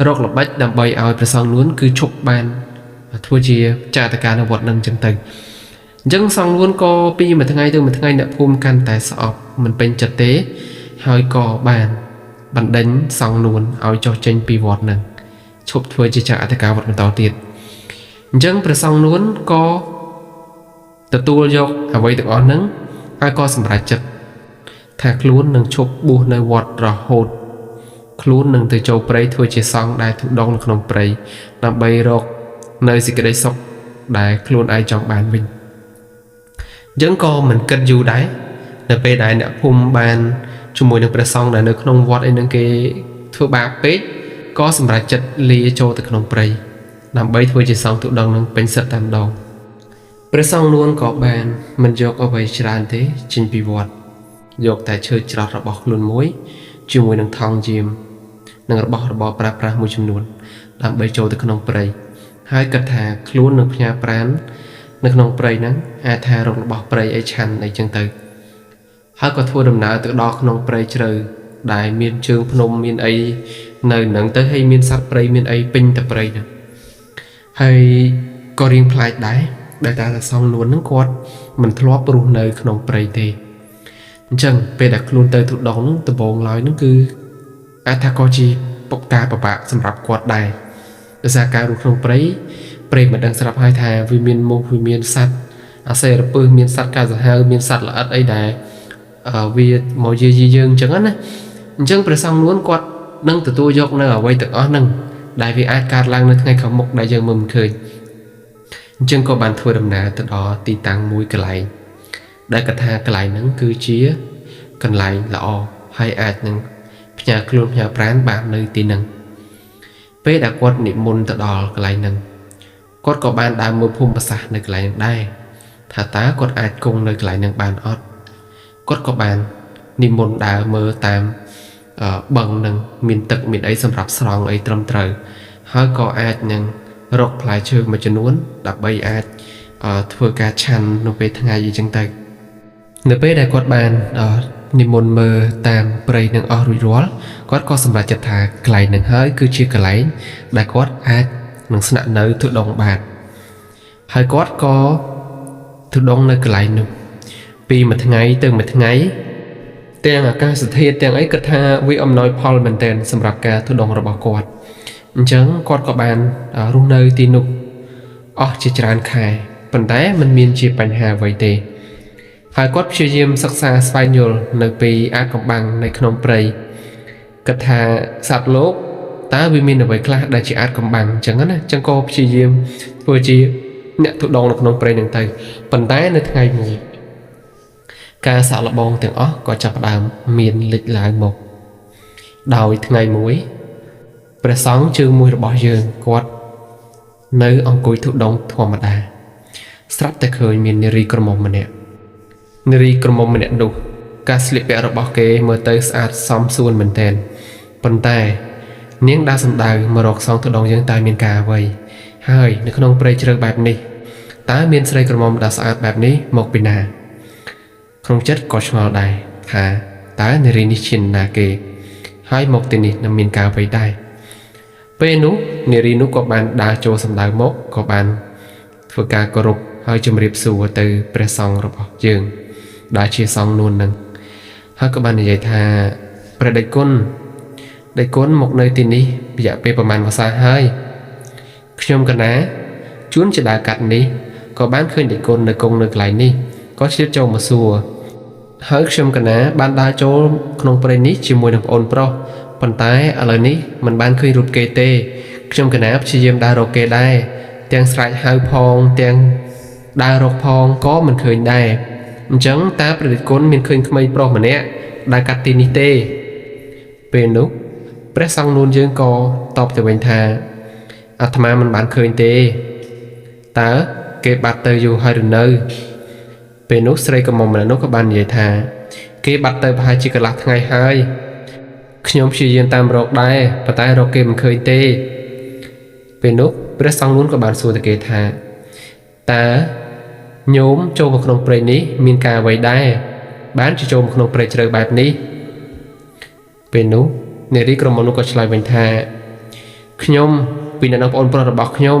រកល្បិចដើម្បីឲ្យព្រះសង្ឃនួនគឺឈប់បានធ្វើជាចាតការនៅវត្តហ្នឹងចឹងទៅអញ្ចឹងសង្ឃនួនក៏ពីមួយថ្ងៃទៅមួយថ្ងៃអ្នកភូមិកាន់តែស្អប់មិនពេញចិត្តទេហើយក៏បានបណ្ដេញសង្ឃនួនឲ្យចុះចេញពីវត្តហ្នឹងឈប់ធ្វើជាចាតការវត្តបន្តទៀតអញ្ចឹងព្រះសង្ឃនួនក៏ទទួលយកអ្វីទាំងអស់ហ្នឹងហើយក៏សម្រេចចិត្តថាខ្លួននឹងឈប់បួសនៅវត្តរហូតខ្លួននឹងទៅចូលព្រៃធ្វើជាសង្ឃដែលធុដងនៅក្នុងព្រៃដើម្បីរកនៅសេចក្តីសុខដែលខ្លួនឯងចង់បានវិញអញ្ចឹងក៏មិនគិតយូរដែរនៅពេលដែលអ្នកភូមិបានជាមួយនឹងព្រះសង្ឃដែលនៅក្នុងវត្តអីហ្នឹងគេធ្វើបាបពេកក៏សម្រេចចិត្តលាចូលទៅក្នុងព្រៃដើម្បីធ្វើជាសង្ឃទុដងនឹងពេញសិទ្ធតែម្ដងព្រះសង្ឃនួនក៏បានមិនយកអ្វីច្រើនទេចេញពីវត្តយកតែឈើច្រោះរបស់ខ្លួនមួយជាមួយនឹងថង់យាមនិងរបស់របរប្រើប្រាស់មួយចំនួនដើម្បីចូលទៅក្នុងព្រៃហើយគិតថាខ្លួននឹងផ្ញើប្រាននៅក្នុងព្រៃហ្នឹងអាចថារករបស់ព្រៃអីឆាន់អីចឹងទៅហើយក៏ធ្វើដំណើរទៅដល់ក្នុងព្រៃជ្រៅដែលមានជើងភ្នំមានអីនៅហ្នឹងទៅហើយមានសត្វព្រៃមានអីពេញតែព្រៃហ្នឹងហើយក៏រៀងប្លែកដែរដែលតែសង្ឃនួនហ្នឹងគាត់មិនធ្លាប់រស់នៅក្នុងព្រៃទេអញ្ចឹងពេលដែលខ្លួនទៅទុដងហ្នឹងដំបូងឡើយហ្នឹងគឺអាចថាក៏ជាការពិបាកសម្រាប់គាត់ដែរដោយសារការរស់ក្នុងព្រៃព្រៃមិនដឹងស្រាប់ហើយថាវាមានមូសវាមានសត្វអាសេរពឹសមានសត្វកាសាហាវមានសត្វល្អិតអីដែលវាមកយាយីយើងអញ្ចឹងណាអញ្ចឹងព្រះសង្ឃនួនគាត់នឹងទទួលយកនៅអ្វីទាំងអស់ហ្នឹងដែលវាអាចកើតឡើងនៅថ្ងៃខាងមុខដែលយើងមើលមិនឃើញអញ្ចឹងក៏បានធ្វើដំណើរទៅដល់ទីតាំងមួយកន្លែងដែលគាត់ថាកន្លែងហ្នឹងគឺជាកន្លែងល្អហើយអាចនឹងផ្ញើខ្លួនផ្ញើប្រានបាននៅទីហ្នឹងពេលដែលគាត់និមន្តទៅដល់កន្លែងហ្នឹងគាត់ក៏បានដើរមើលភូមិសាស្ត្រនៅកន្លែងហ្នឹងដែរថាតើគាត់អាចគង់នៅកន្លែងហ្នឹងបានអត់គាត់ក៏បាននិមន្តដើរមើលតាមបឹងហ្នឹងមានទឹកមានអីសម្រាប់ស្រង់អីត្រឹមត្រូវហើយក៏អាចនឹងរកផ្លែឈើមួយចំនួនដើម្បីអាចធ្វើការឆាន់នៅពេលថ្ងៃអីចឹងទៅនៅពេលដែលគាត់បាននិមន្តមើលតាមព្រៃនឹងអស់រួចរាល់គាត់ក៏សម្រេចចិត្តថាកន្លែងនឹងហើយគឺជាកន្លែងដែលគាត់អាចនឹងស្នាក់នៅទុដងបានហើយគាត់ក៏ទុដងនៅកន្លែងនោះពីមួយថ្ងៃទៅមួយថ្ងៃទាំងអាកាសធាតុទាំងអីគាត់ថាវាអំណោយផលមែនទែនសម្រាប់ការទុដងរបស់គាត់អញ្ចឹងគាត់ក៏បានរស់នៅទីនោះអស់ជាច្រើនខែប៉ុន្តែมันមានជាបញ្ហាអ្វីទេហើយគាត់ព្យាយាមសិក្សាស្វែងយល់នៅពីអាថ៌កំបាំងនៅក្នុងព្រៃគិតថាសត្វលោកតើវាមានអ្វីខ្លះដែលជាអាថ៌កំបាំងអញ្ចឹងណាអញ្ចឹងក៏ព្យាយាមធ្វើជាអ្នកទុដងនៅក្នុងព្រៃហ្នឹងទៅប៉ុន្តែនៅថ្ងៃមួយការសាកល្បងទាំងអស់ក៏ចាប់ផ្ដើមមានលេចឡើងមកដោយថ្ងៃមួយព្រះសង្ឃជើងមួយរបស់យើងគាត់នៅអង្គុយទុដងធម្មតាស្រាប់តែឃើញមាននារីក្រមុំម្នាក់នារីក្រមុំម្នាក់នោះការស្លៀកពាក់របស់គេមើលទៅស្អាតសមសួនមែនទែនប៉ុន្តែនាងដើរសំដៅមករកសង្ឃទុដងយើងតើមានការអ្វីហើយនៅក្នុងព្រៃជ្រៅបែបនេះតើមានស្រីក្រមុំដ៏ស្អាតបែបនេះមកពីណាក្នុងចិត្តក៏ឆ្ងល់ដែរថាតើនារីនេះជានរណាគេហើយមកទីនេះនឹងមានការអ្វីដែរពេលនោះនារីនោះក៏បានដើរចូលសំដៅមកក៏បានធ្វើការគោរពហើយជម្រាបសួរទៅព្រះសង្ឃរបស់យើងដែលជាសង្ឃនួននឹងហើយក៏បាននិយាយថាព្រះតេជគុណតេជគុណមកនៅទីនេះរយៈពេលប្រហែលវស្សាហើយខ្ញុំកណាជួនជាដើរកាត់នេះក៏បានឃើញតេជគុណនៅគង់នៅកន្លែងនេះក៏ឆ្លៀតចូលមកសួរហើយខ្ញុំកណាបានដើរចូលក្នុងព្រៃនេះជាមួយនឹងប្អូនប្រុសប៉ុន្តែឥឡូវនេះមិនបានឃើញរូបគេទេខ្ញុំកណាព្យាយាមដើររកគេដែរទាំងស្រែកហៅផងទាំងដើររកផងក៏មិនឃើញដែរអញ្ចឹងតើព្រះតេជគុណមានឃើញក្មេងប្រុសម្នាក់ដែលកាត់ទីនេះទេពេលនោះព្រះសង្ឃនួនយើងក៏តបទៅវិញថាអាត្មាមិនបានឃើញទេតើគេបាត់ទៅយូរហើយឬនៅពេលនោះស្រីក្រមុំម្នាក់នោះក៏បាននិយាយថាគេបាត់ទៅប្រហែលជាកន្លះថ្ងៃហើយខ្ញុំព្យាយាមតាមរកដែរប៉ុន្តែរកគេមិនឃើញទេពេលនោះព្រះសង្ឃនួនក៏បានសួរទៅគេថា តើញោមចូលមកក្នុងព្រៃនេះមានការអ្វីដែរបានជាចូលមកក្នុងព្រៃជ្រៅបែបនេះពេលនោះនារីក្រមុំនោះក៏ឆ្លើយវិញថាខ្ញុំពីអ្នកប្អូនប្រុសរបស់ខ្ញុំ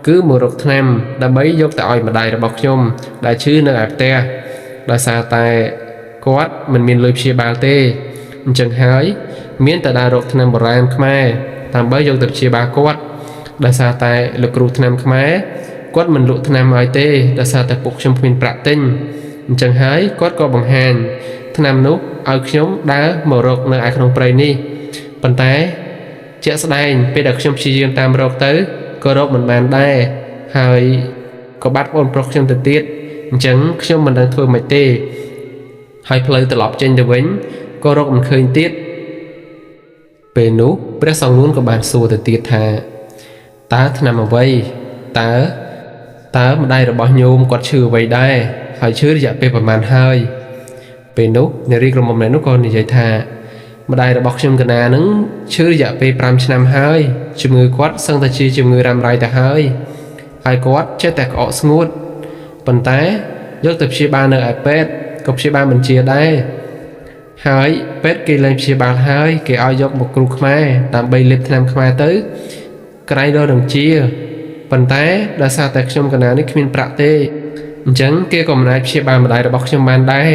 គឺមករកថ្នាំដើម្បីយកទៅឲ្យម្ដាយរបស់ខ្ញុំដែលឈឺនៅឯផ្ទះដោយសារតែគាត់មិនមានលុយព្យាបាលទេអញ្ចឹងហើយមានតែដើររកថ្នាំបុរាណខ្មែរដើម្បីយកទៅព្យាបាលគាត់ដោយសារតែលោកគ្រូថ្នាំខ្មែរគាត់មិនលក់ថ្នាំឲ្យទេដោយសារតែពួកខ្ញុំគ្មានប្រាក់ទិញអញ្ចឹងហើយគាត់ក៏បង្ហាញថ្នាំនោះឲ្យខ្ញុំដើរមករកនៅឯក្នុងព្រៃនេះប៉ុន្តែជាក់ស្ដែងពេលដែលខ្ញុំព្យាយាមតាមរកទៅក៏រកមិនបានដែរហើយក៏បាត់ប្អូនប្រុសខ្ញុំទៅទៀតអញ្ចឹងខ្ញុំមិនដឹងធ្វើម៉េចទេហើយផ្លូវត្រឡប់ចេញទៅវិញក៏រកមិនឃើញទៀតពេលនោះព្រះសង្ឃនួនក៏បានសួរទៅទៀតថាតើថ្នាំអ្វីតើម្ដាយរបស់ញោមគាត់ឈឺអ្វីដែរហើយឈឺរយៈពេលប្រហែលហើយពេលនោះនារីក្រមុំម្នាក់នោះក៏និយាយថាម្ដាយរបស់ខ្ញុំកណានឹងឈឺរយៈពេល5ឆ្នាំហើយជំងឺគាត់សឹងតែជាជំងឺរ៉ាំរ៉ៃទៅហើយហើយគាត់ចេះតែក្អកស្ងួតប៉ុន្តែយកទៅព្យាបាលនៅឯពេទ្យក៏ព្យាបាលមិនជាដែរហើយពេទ្យគេលែងព្យាបាលហើយគេឲ្យយកមកគ្រូខ្មែរដើម្បីលេបថ្នាំខ្មែរទៅក្រៃដល់នឹងជាប៉ុន្តែដោយសារតែខ្ញុំកណានេះគ្មានប្រាក់ទេអញ្ចឹងគេក៏មិនអាចព្យាបាលម្ដាយរបស់ខ្ញុំបានដែរ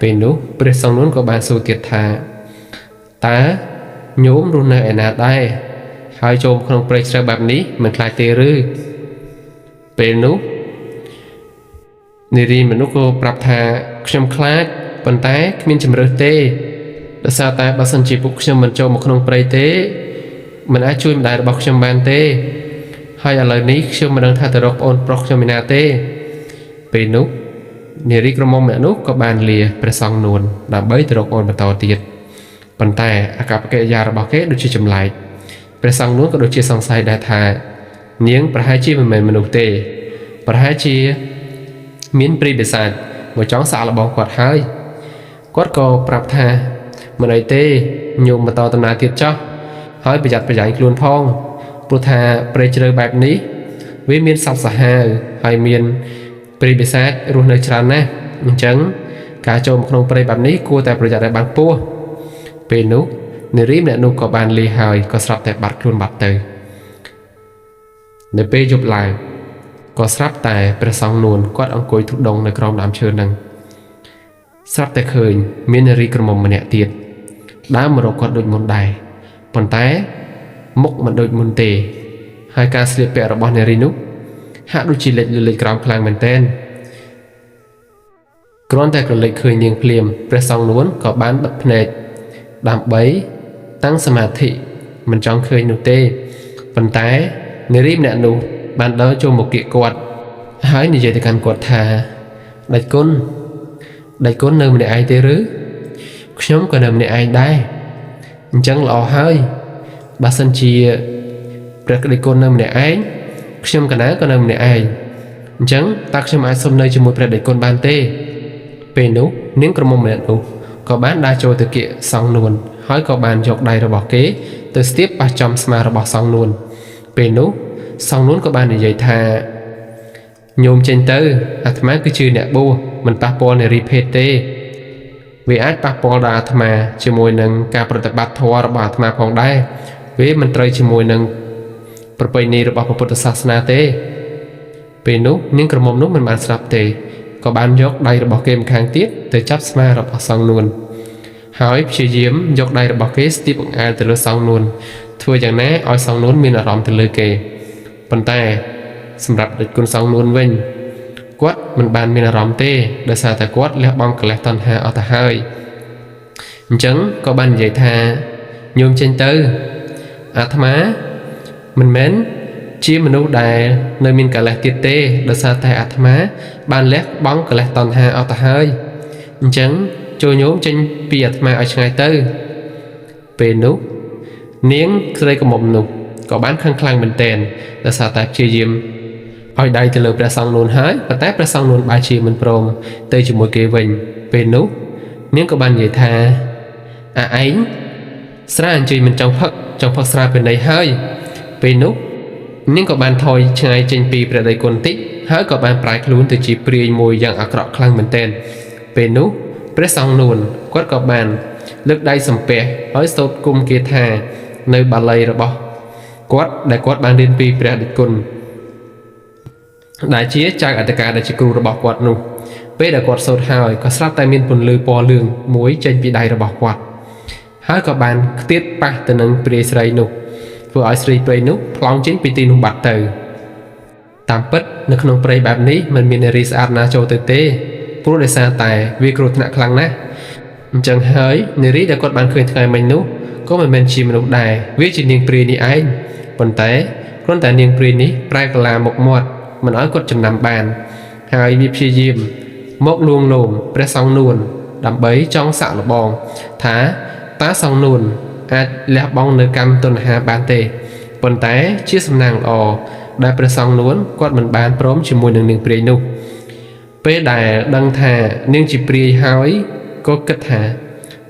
ពេលនោះព្រះសង្ឃនោះក៏បានសួរទៀតថាតើញោមរស់នៅឯណាដែរហើយចូលក្នុងព្រៃជ្រៅបែបនេះមិនខ្លាចទេឬពេលនោះនារីមនុស្សក៏ប្រាប់ថាខ្ញុំខ្លាចប៉ុន្តែគ្មានជម្រើសទេដោយសារតែបើសិនជាពួកខ្ញុំមិនចូលមកក្នុងព្រៃទេមិនអាចជួយម្ដាយរបស់ខ្ញុំបានទេហើយឥឡូវនេះខ្ញុំមិនដឹងថាទៅរកប្អូនប្រុសខ្ញុំឯណាទេពេលនោះនារីក្រមុំម្នាក់នោះក៏បានលាព្រះសង្ឃនួនដើម្បីទៅរកប្អូនបន្តទៀតប៉ុន្តែអាកប្បកិរិយារបស់គេដូចជាចម្លែកព្រះសង្ឃនួនក៏ដូចជាសង្ស័យដែរថានាងប្រហែលជាមិនមែនមនុស្សទេប្រហែលជាមានព្រាយបិសាចមកចង់សាកល្បងគាត់ហើយគាត់ក៏ប្រាប់ថាមិនអីទេញោមបន្តដំណើរទៀតចោះហើយប្រយ័ត្នប្រយែងខ្លួនផងព្រោះថាព្រៃជ្រៅបែបនេះវាមានសត្វសាហាវហើយមានព្រាយបិសាចរស់នៅច្រើនណាស់អញ្ចឹងការចូលមកក្នុងព្រៃបែបនេះគួរតែប្រយ័ត្នឲ្យបានខ្ពស់ពេលនោះនារីម្នាក់នោះក៏បានលាហើយក៏ស្រាប់តែបាត់ខ្លួនបាត់ទៅនៅពេលយប់ឡើងក៏ស្រាប់តែព្រះសង្ឃនួនគាត់អង្គុយធុដងនៅក្រោមដើមឈើនឹងស្រាប់តែឃើញមាននារីក្រមុំម្នាក់ទៀតដើរមករកគាត់ដូចមុនដែរប៉ុន្តែមុខមិនដូចមុនទេហើយការស្លៀកពាក់របស់នារីនោះហាក់ដូចជាលេចលើលេចក្រោមខ្លាំងមែនទែនគ្រាន់តែក្រឡេកឃើញនាងភ្លាមព្រះសង្ឃនួនក៏បានបិទភ្នែកដើម្បីតាំងសមាធិមិនចង់ឃើញនោះទេប៉ុន្តែនារីម្នាក់នោះបានដើរចូលមកគៀកគាត់ហើយនិយាយទៅកាន់គាត់ថាដេចគុណដេចគុណនៅម្នាក់ឯងទេឬខ្ញុំក៏នៅម្នាក់ឯងដែរអញ្ចឹងល្អហើយបើសិនជាព្រះដេចគុណនៅម្នាក់ឯងខ្ញុំកណាក៏នៅម្នាក់ឯងអញ្ចឹងតើខ្ញុំអាចសុំនៅជាមួយព្រះដេចគុណបានទេពេលនោះនាងក្រមុំម្នាក់នោះក៏បានដើរចូលទៅគៀកសង្ឃនួនហើយក៏បានយកដៃរបស់គេទៅស្ទាបប៉ះចំស្មារបស់សង្ឃនួនពេលនោះសង្ឃនួនក៏បាននិយាយថាញោមចេញទៅអាត្មាគឺជាអ្នកបួសមិនប៉ះពាល់នារីភេទទេវាអាចប៉ះពាល់ដល់អាត្មាជាមួយនឹងការប្រតិបត្តិធម៌របស់អាត្មាផងដែរវាមិនត្រូវជាមួយនឹងប្រពៃណីរបស់ព្រះពុទ្ធសាសនាទេពេលនោះនាងក្រមុំនោះមិនបានស្ដាប់ទេក៏បានយកដៃរបស់គេម្ខាងទៀតទៅចាប់ស្មារបស់សង្ឃនួនហើយព្យាយាមយកដៃរបស់គេស្ទាបបង្អែលទៅលើសង្ឃនួនធ្វើយ៉ាងណាឲ្យសង្ឃនួនមានអារម្មណ៍ទៅលើគេប៉ុន្តែសម្រាប់ដេចគុណសង្ឃនួនវិញគាត់មិនបានមានអារម្មណ៍ទេដោយសារតែគាត់លះបង់កិលេសតណ្ហាអស់ទៅហើយអញ្ចឹងក៏បាននិយាយថាញោមចេញទៅអាត្មាមិនមែនជាមនុស្សដែលនៅមានកិលេសទៀតទេដោយសារតែអាត្មាបានលះបង់កិលេសតណ្ហាអស់ទៅហើយអញ្ចឹងចូលញោមចេញពីអាត្មាឲ្យឆ្ងាយទៅពេលនោះនាងស្រីក្រមុំនោះក៏បានខឹងខ្លាំងមែនទែនដោយសារតែព្យាយាមឲ្យដៃទៅលើព្រះសង្ឃនួនហើយប៉ុន្តែព្រះសង្ឃនួនបែរជាមិនព្រមទៅជាមួយគេវិញពេលនោះនាងក៏បាននិយាយថាអាឯងស្រាអញ្ជើញមិនចង់ផឹកចង់ផឹកស្រាពេលនេះហើយពេលនោះនាងក៏បានថយឆ្ងាយចេញពីព្រះដេចគុណតិច ហើយក៏បានប្រែខ្លួនទៅជាព្រាយមួយយ៉ាងអាក្រក់ខ្លាំងមែនទែនពេលនោះព្រះសង្ឃនួនគាត់ក៏បានលើកដៃសំពះហើយសូត្រគុំគាថានៅបាលីរបស់គាត់ដែលគាត់បានរៀនពីព្រះតេជគុណដែលជាចៅអធិការដែលជាគ្រូរបស់គាត់នោះពេលដែលគាត់សូត្រហើយក៏ស្រាប់តែមានពន្លឺពណ៌លឿងមួយចេញពីដៃរបស់គាត់ហើយក៏បានខ្ទាតប៉ះទៅនឹងព្រាយស្រីនោះធ្វើឲ្យស្រីព្រៃនោះប្លង់ចេញពីទីនោះបាត់ទៅតាមពិតនៅក្នុងព្រៃបែបនេះមិនមាននារីស្អាតណាចូលទៅទេព្រោះដោយសារតែវាគ្រោះថ្នាក់ខ្លាំងណាស់អញ្ចឹងហើយនារីដែលគាត់បានឃើញថ្ងៃមិញនោះក៏មិនមែនជាមនុស្សដែរវាជានាងព្រាយនេះឯងប៉ុន្តែគ្រាន់តែនាងព្រាយនេះប្រែកាឡាមុខមាត់មិនឲ្យគាត់ចំណាំបានហើយវាព្យាយាមមកលួងលោមព្រះសង្ឃនួនដើម្បីចង់សាក់លបងថាតើសង្ឃនួនអាចលះបង់នៅកម្មទណ្ហាបានទេប៉ុន្តែជាសំណាងល្អដែលព្រះសង្ឃនួនគាត់មិនបានព្រមជាមួយនឹងនាងព្រាយនោះពេលដែលដឹងថានាងជាព្រាយហើយក៏គិតថា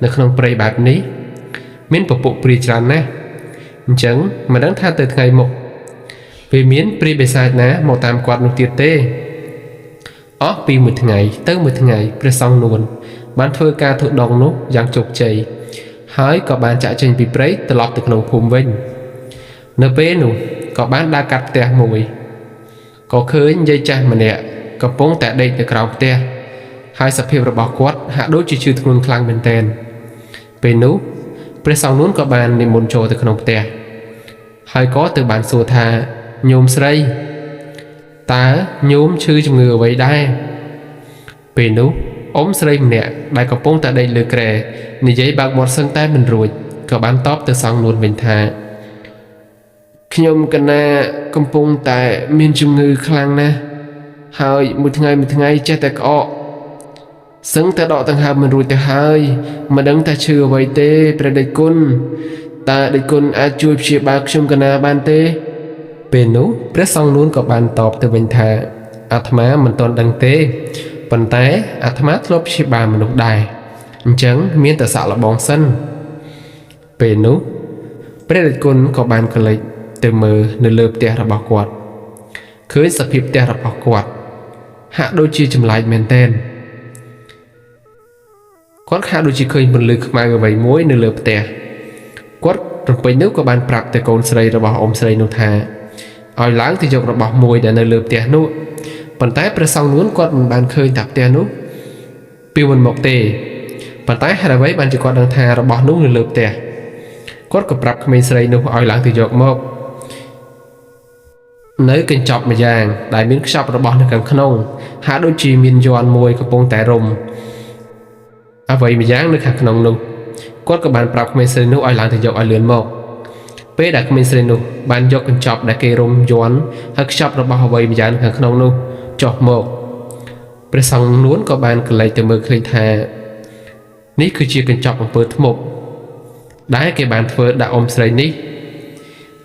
នៅក្នុងព្រៃបែបនេះមានពពួកព្រាយច្រើនណាស់អញ្ចឹងមិនដឹងថាទៅថ្ងៃមុខពេលមានព្រាយបិសាចណាមកតាមគាត់នោះទៀតទេអស់ពីមួយថ្ងៃទៅមួយថ្ងៃព្រះសង្ឃនួនបានធ្វើការធុដងនោះយ៉ាងជោគជ័យហើយក៏បានចាក់ចេញពីព្រៃត្រឡប់ទៅក្នុងភូមិវិញនៅពេលនោះក៏បានដើរកាត់ផ្ទះមួយក៏ឃើញយាយចាស់ម្នាក់កំពុងតែដេកនៅក្រោមផ្ទះហើយសភាពរបស់គាត់ហាក់ដូចជាឈឺធ្ងន់ខ្លាំងមែនទែនពេលនោះព្រះសង្ឃនួនក៏បាននិមន្តចូលទៅក្នុងផ្ទះហើយក៏ទៅបានសួរថាញោមស្រីតើញោមឈឺជំងឺអ្វីដែរពេលនោះអ៊ំស្រីម្នាក់ដែលកំពុងតែដេកលើគ្រែនិយាយបើកមាត់សឹងតែមិនរួចក៏បានតបទៅសង្ឃនួនវិញថាខ្ញុំកណាកំពុងតែមានជំងឺខ្លាំងណាស់ហើយមួយថ្ងៃមួយថ្ងៃចេះតែក្អកសឹងតែដកដង្ហើមមិនរួចទៅហើយមិនដឹងថាឈឺអ្វីទេព្រះតេជគុណតើតេជគុណអាចជួយព្យាបាលខ្ញុំកណាបានទេពេលនោះព្រះសង្ឃនួនក៏បានតបទៅវិញថាអាត្មាមិនទាន់ដឹងទេប៉ុន្តែអាត្មាធ្លាប់ព្យាបាលមនុស្សដែរអញ្ចឹងមានតែសាក់លបងសិនពេលនោះព្រះតេជគុណក៏បានក៏លេចទៅមើលនៅលើផ្ទះរបស់គាត់ឃើញសភាពផ្ទះរបស់គាត់ហាក់ដូចជាចម្លែកមែនទែនគាត់ហាក់ដូចជាឃើញពន្លឺខ្មៅអ្វីមួយនៅលើផ្ទះគាត់រំពេចនោះក៏បានប្រាប់ទៅកូនស្រីរបស់អ៊ំស្រីនោះថាឲ្យឡើងទៅយករបស់មួយដែលនៅលើផ្ទះនោះប៉ុន្តែព្រះសង្ឃនួនគាត់មិនបានឃើញថាផ្ទះនោះពីមុនមកទេប៉ុន្តែហេតុអ្វីបានជាគាត់ដឹងថារបស់នោះនៅលើផ្ទះគាត់ក៏ប្រាប់ក្មេងស្រីនោះឲ្យឡើងទៅយកមកនៅកញ្ចប់ម្យ៉ាងដែលមានខ្ចប់របស់នៅខាងក្នុងហាក់ដូចជាមានយ័ន្តមួយកំពុងតែរុំអ្វីម្យ៉ាងនៅខាងក្នុងនោះគាត់ក៏បានប្រាប់ក្មេងស្រីនោះឲ្យឡើងទៅយកឲ្យលឿនមកពេលដែលក្មេងស្រីនោះបានយកកញ្ចប់ដែលគេរុំយ័ន្តហើយខ្ចប់របស់អ្វីម្យ៉ាងខាងក្នុងនោះចុះមកព្រះសង្ឃនួនក៏បានកលែកទៅមើលឃើញថានេះគឺជាកញ្ចប់អំពើធ្មប់ដែលគេបានធ្វើដាក់អ៊ំស្រីនេះ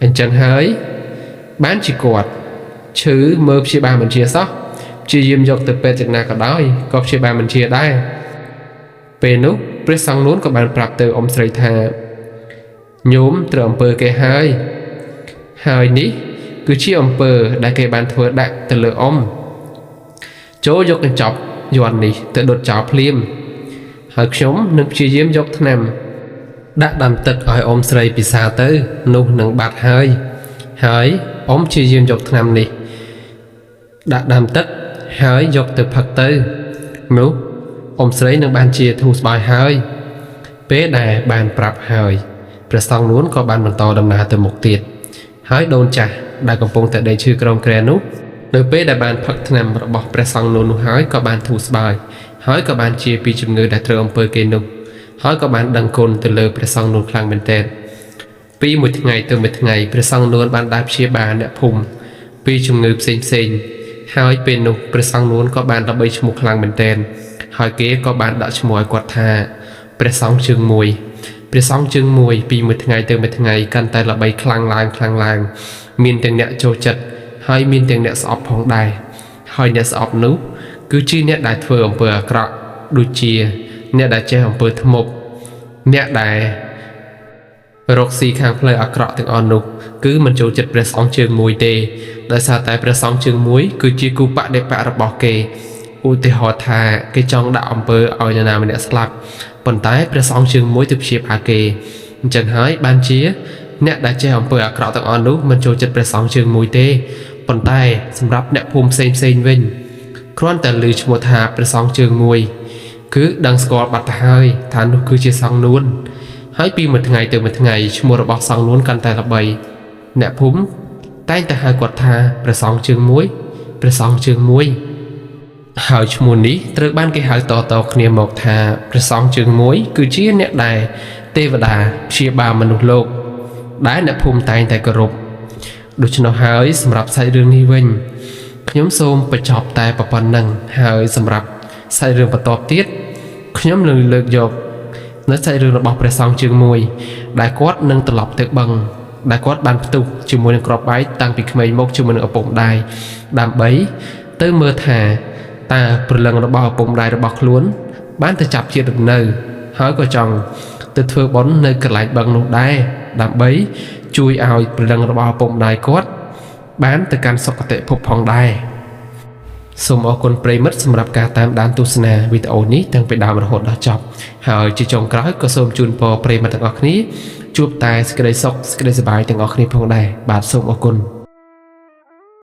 អញ្ចឹងហើយបានជាគាត់ឈឺមើលព្យាបាលមិនជាសោះព្យាយាមយកទៅពេទ្យយ៉ាងណាក៏ដោយក៏ព្យាបាលមិនជាដែរពេលនោះព្រះសង្ឃនួនក៏បានប្រាប់ទៅអ៊ំស្រីថាញោមត្រូវអំពើគេហើយហើយនេះគឺជាអំពើដែលគេបានធ្វើដាក់ទៅលើអ៊ំចូលយកកញ្ចប់យ័ន្តនេះទៅដុតចោលភ្លាមហើយខ្ញុំនឹងព្យាយាមយកថ្នាំដាក់ដាំទឹកឲ្យអ៊ំស្រីពិសាទៅនោះនឹងបាត់ហើយហើយអ៊ំព្យាយាមយកថ្នាំនេះដាក់ដាំទឹកហើយយកទៅផឹកទៅនោះអ៊ំស្រីនឹងបានជាធូរស្បើយហើយពេលដែលបានប្រាប់ហើយព្រះសង្ឃនួនក៏បានបន្តដំណើរទៅមុខទៀតហើយដូនចាស់ដែលកំពុងតែដេកឈឺក្រោមគ្រែនោះនៅពេលដែលបានផឹកថ្នាំរបស់ព្រះសង្ឃនួននោះហើយក៏បានធូរស្បើយហើយក៏បានជាពីជំងឺដែលត្រូវអំពើគេនោះហើយក៏បានដឹងគុណទៅលើព្រះសង្ឃនួនខ្លាំងមែនទែនពីមួយថ្ងៃទៅមួយថ្ងៃព្រះសង្ឃនួនបានដើរព្យាបាលអ្នកភូមិពីជំងឺផ្សេងផ្សេងហើយពេលនោះព្រះសង្ឃនួនក៏បានល្បីឈ្មោះខ្លាំងមែនទែនហើយគេក៏បានដាក់ឈ្មោះឲ្យគាត់ថាព្រះសង្ឃជើងមួយព្រះសង្ឃជើងមួយពីមួយថ្ងៃទៅមួយថ្ងៃកាន់តែល្បីខ្លាំងឡើងខ្លាំងឡើងមានទាំងអ្នកចូលចិត្តហើយមានទាំងអ្នកស្អប់ផងដែរហើយអ្នកស្អប់នោះគឺជាអ្នកដែលធ្វើអំពើអាក្រក់ដូចជាអ្នកដែលចេះអំពើធ្មប់អ្នកដែល រកស៊ីខាងផ្លូវអាក្រក់ទាំងអស់នោះគឺមិនចូលចិត្តព្រះសង្ឃជើងមួយទេដោយសារតែព្រះសង្ឃជើងមួយគឺជាគូបដិបក្ខរបស់គេឧទាហរណ៍ថាគេចង់ដាក់អំពើឲ្យនរណាម្នាក់ស្លាប់ប៉ុន្តែព្រះសង្ឃជើងមួយទៅព្យាបាលគេអញ្ចឹងហើយបានជាអ្នកដែលចេះអំពើអាក្រក់ទាំងអស់នោះមិនចូលចិត្តព្រះសង្ឃជើងមួយទេប៉ុន្តែសម្រាប់អ្នកភូមិផ្សេងផ្សេងៗវិញគ្រាន់តែឮឈ្មោះថាព្រះសង្ឃជើងមួយគឺដឹងស្គាល់បាត់ទៅហើយថានោះគឺជាសង្ឃនួន ហើយពីមួយថ្ងៃទៅមួយថ្ងៃឈ្មោះរបស់សង្ឃនួនកាន់តែល្បីអ្នកភូមិតែងតែហៅគាត់ថាព្រះសង្ឃជើងមួយព្រះសង្ឃជើងមួយហើយឈ្មោះនេះត្រូវបានគេហៅតៗគ្នាមកថាព្រះសង្ឃជើងមួយគឺជាអ្នកដែលទេវតាព្យាបាលមនុស្សលោកដែលអ្នកភូមិតែងតែគោរពដូច្នោះហើយសម្រាប់សាច់រឿងនេះវិញខ្ញុំសូមបញ្ចប់តែប៉ុណ្្នឹងហើយសម្រាប់សាច់រឿងបន្តទៀតខ្ញុំនឹងលើកយក នៅសាច់រឿងរបស់ព្រះសង្ឃជើងមួយដែលគាត់នឹងត្រឡប់ទៅបឹងដែលគាត់បានផ្ទុះជាមួយនឹងគ្រាប់បែកតាំងពីក្មេងមកជាមួយនឹងឪពុកម្ដាយដើម្បីទៅមើលថាតើព្រលឹងរបស់ឪពុកម្ដាយរបស់ខ្លួន បានទៅចាប់ជាតិឬនៅហើយក៏ចង់ទៅធ្វើបុណ្យនៅកន្លែងបឹងនោះដែរដើម្បីជួយឲ្យព្រលឹងរបស់ឪពុកម្ដាយគាត់បានទៅកាន់សុគតិភពផងដែរ សូមអរគុណប្រិយមិត្តសម្រាប់ការតាមដានទស្សនាវីដេអូនេះតាំងពីដើមរហូតដល់ចប់ហើយជាចុងក្រោយក៏សូមជូនពរប្រិយមិត្តទាំងអស់គ្នាជួបតែសេចក្តីសុខសេចក្តីសប្បាយទាំងអស់គ្នាផងដែរបាទសូមអរគុណ។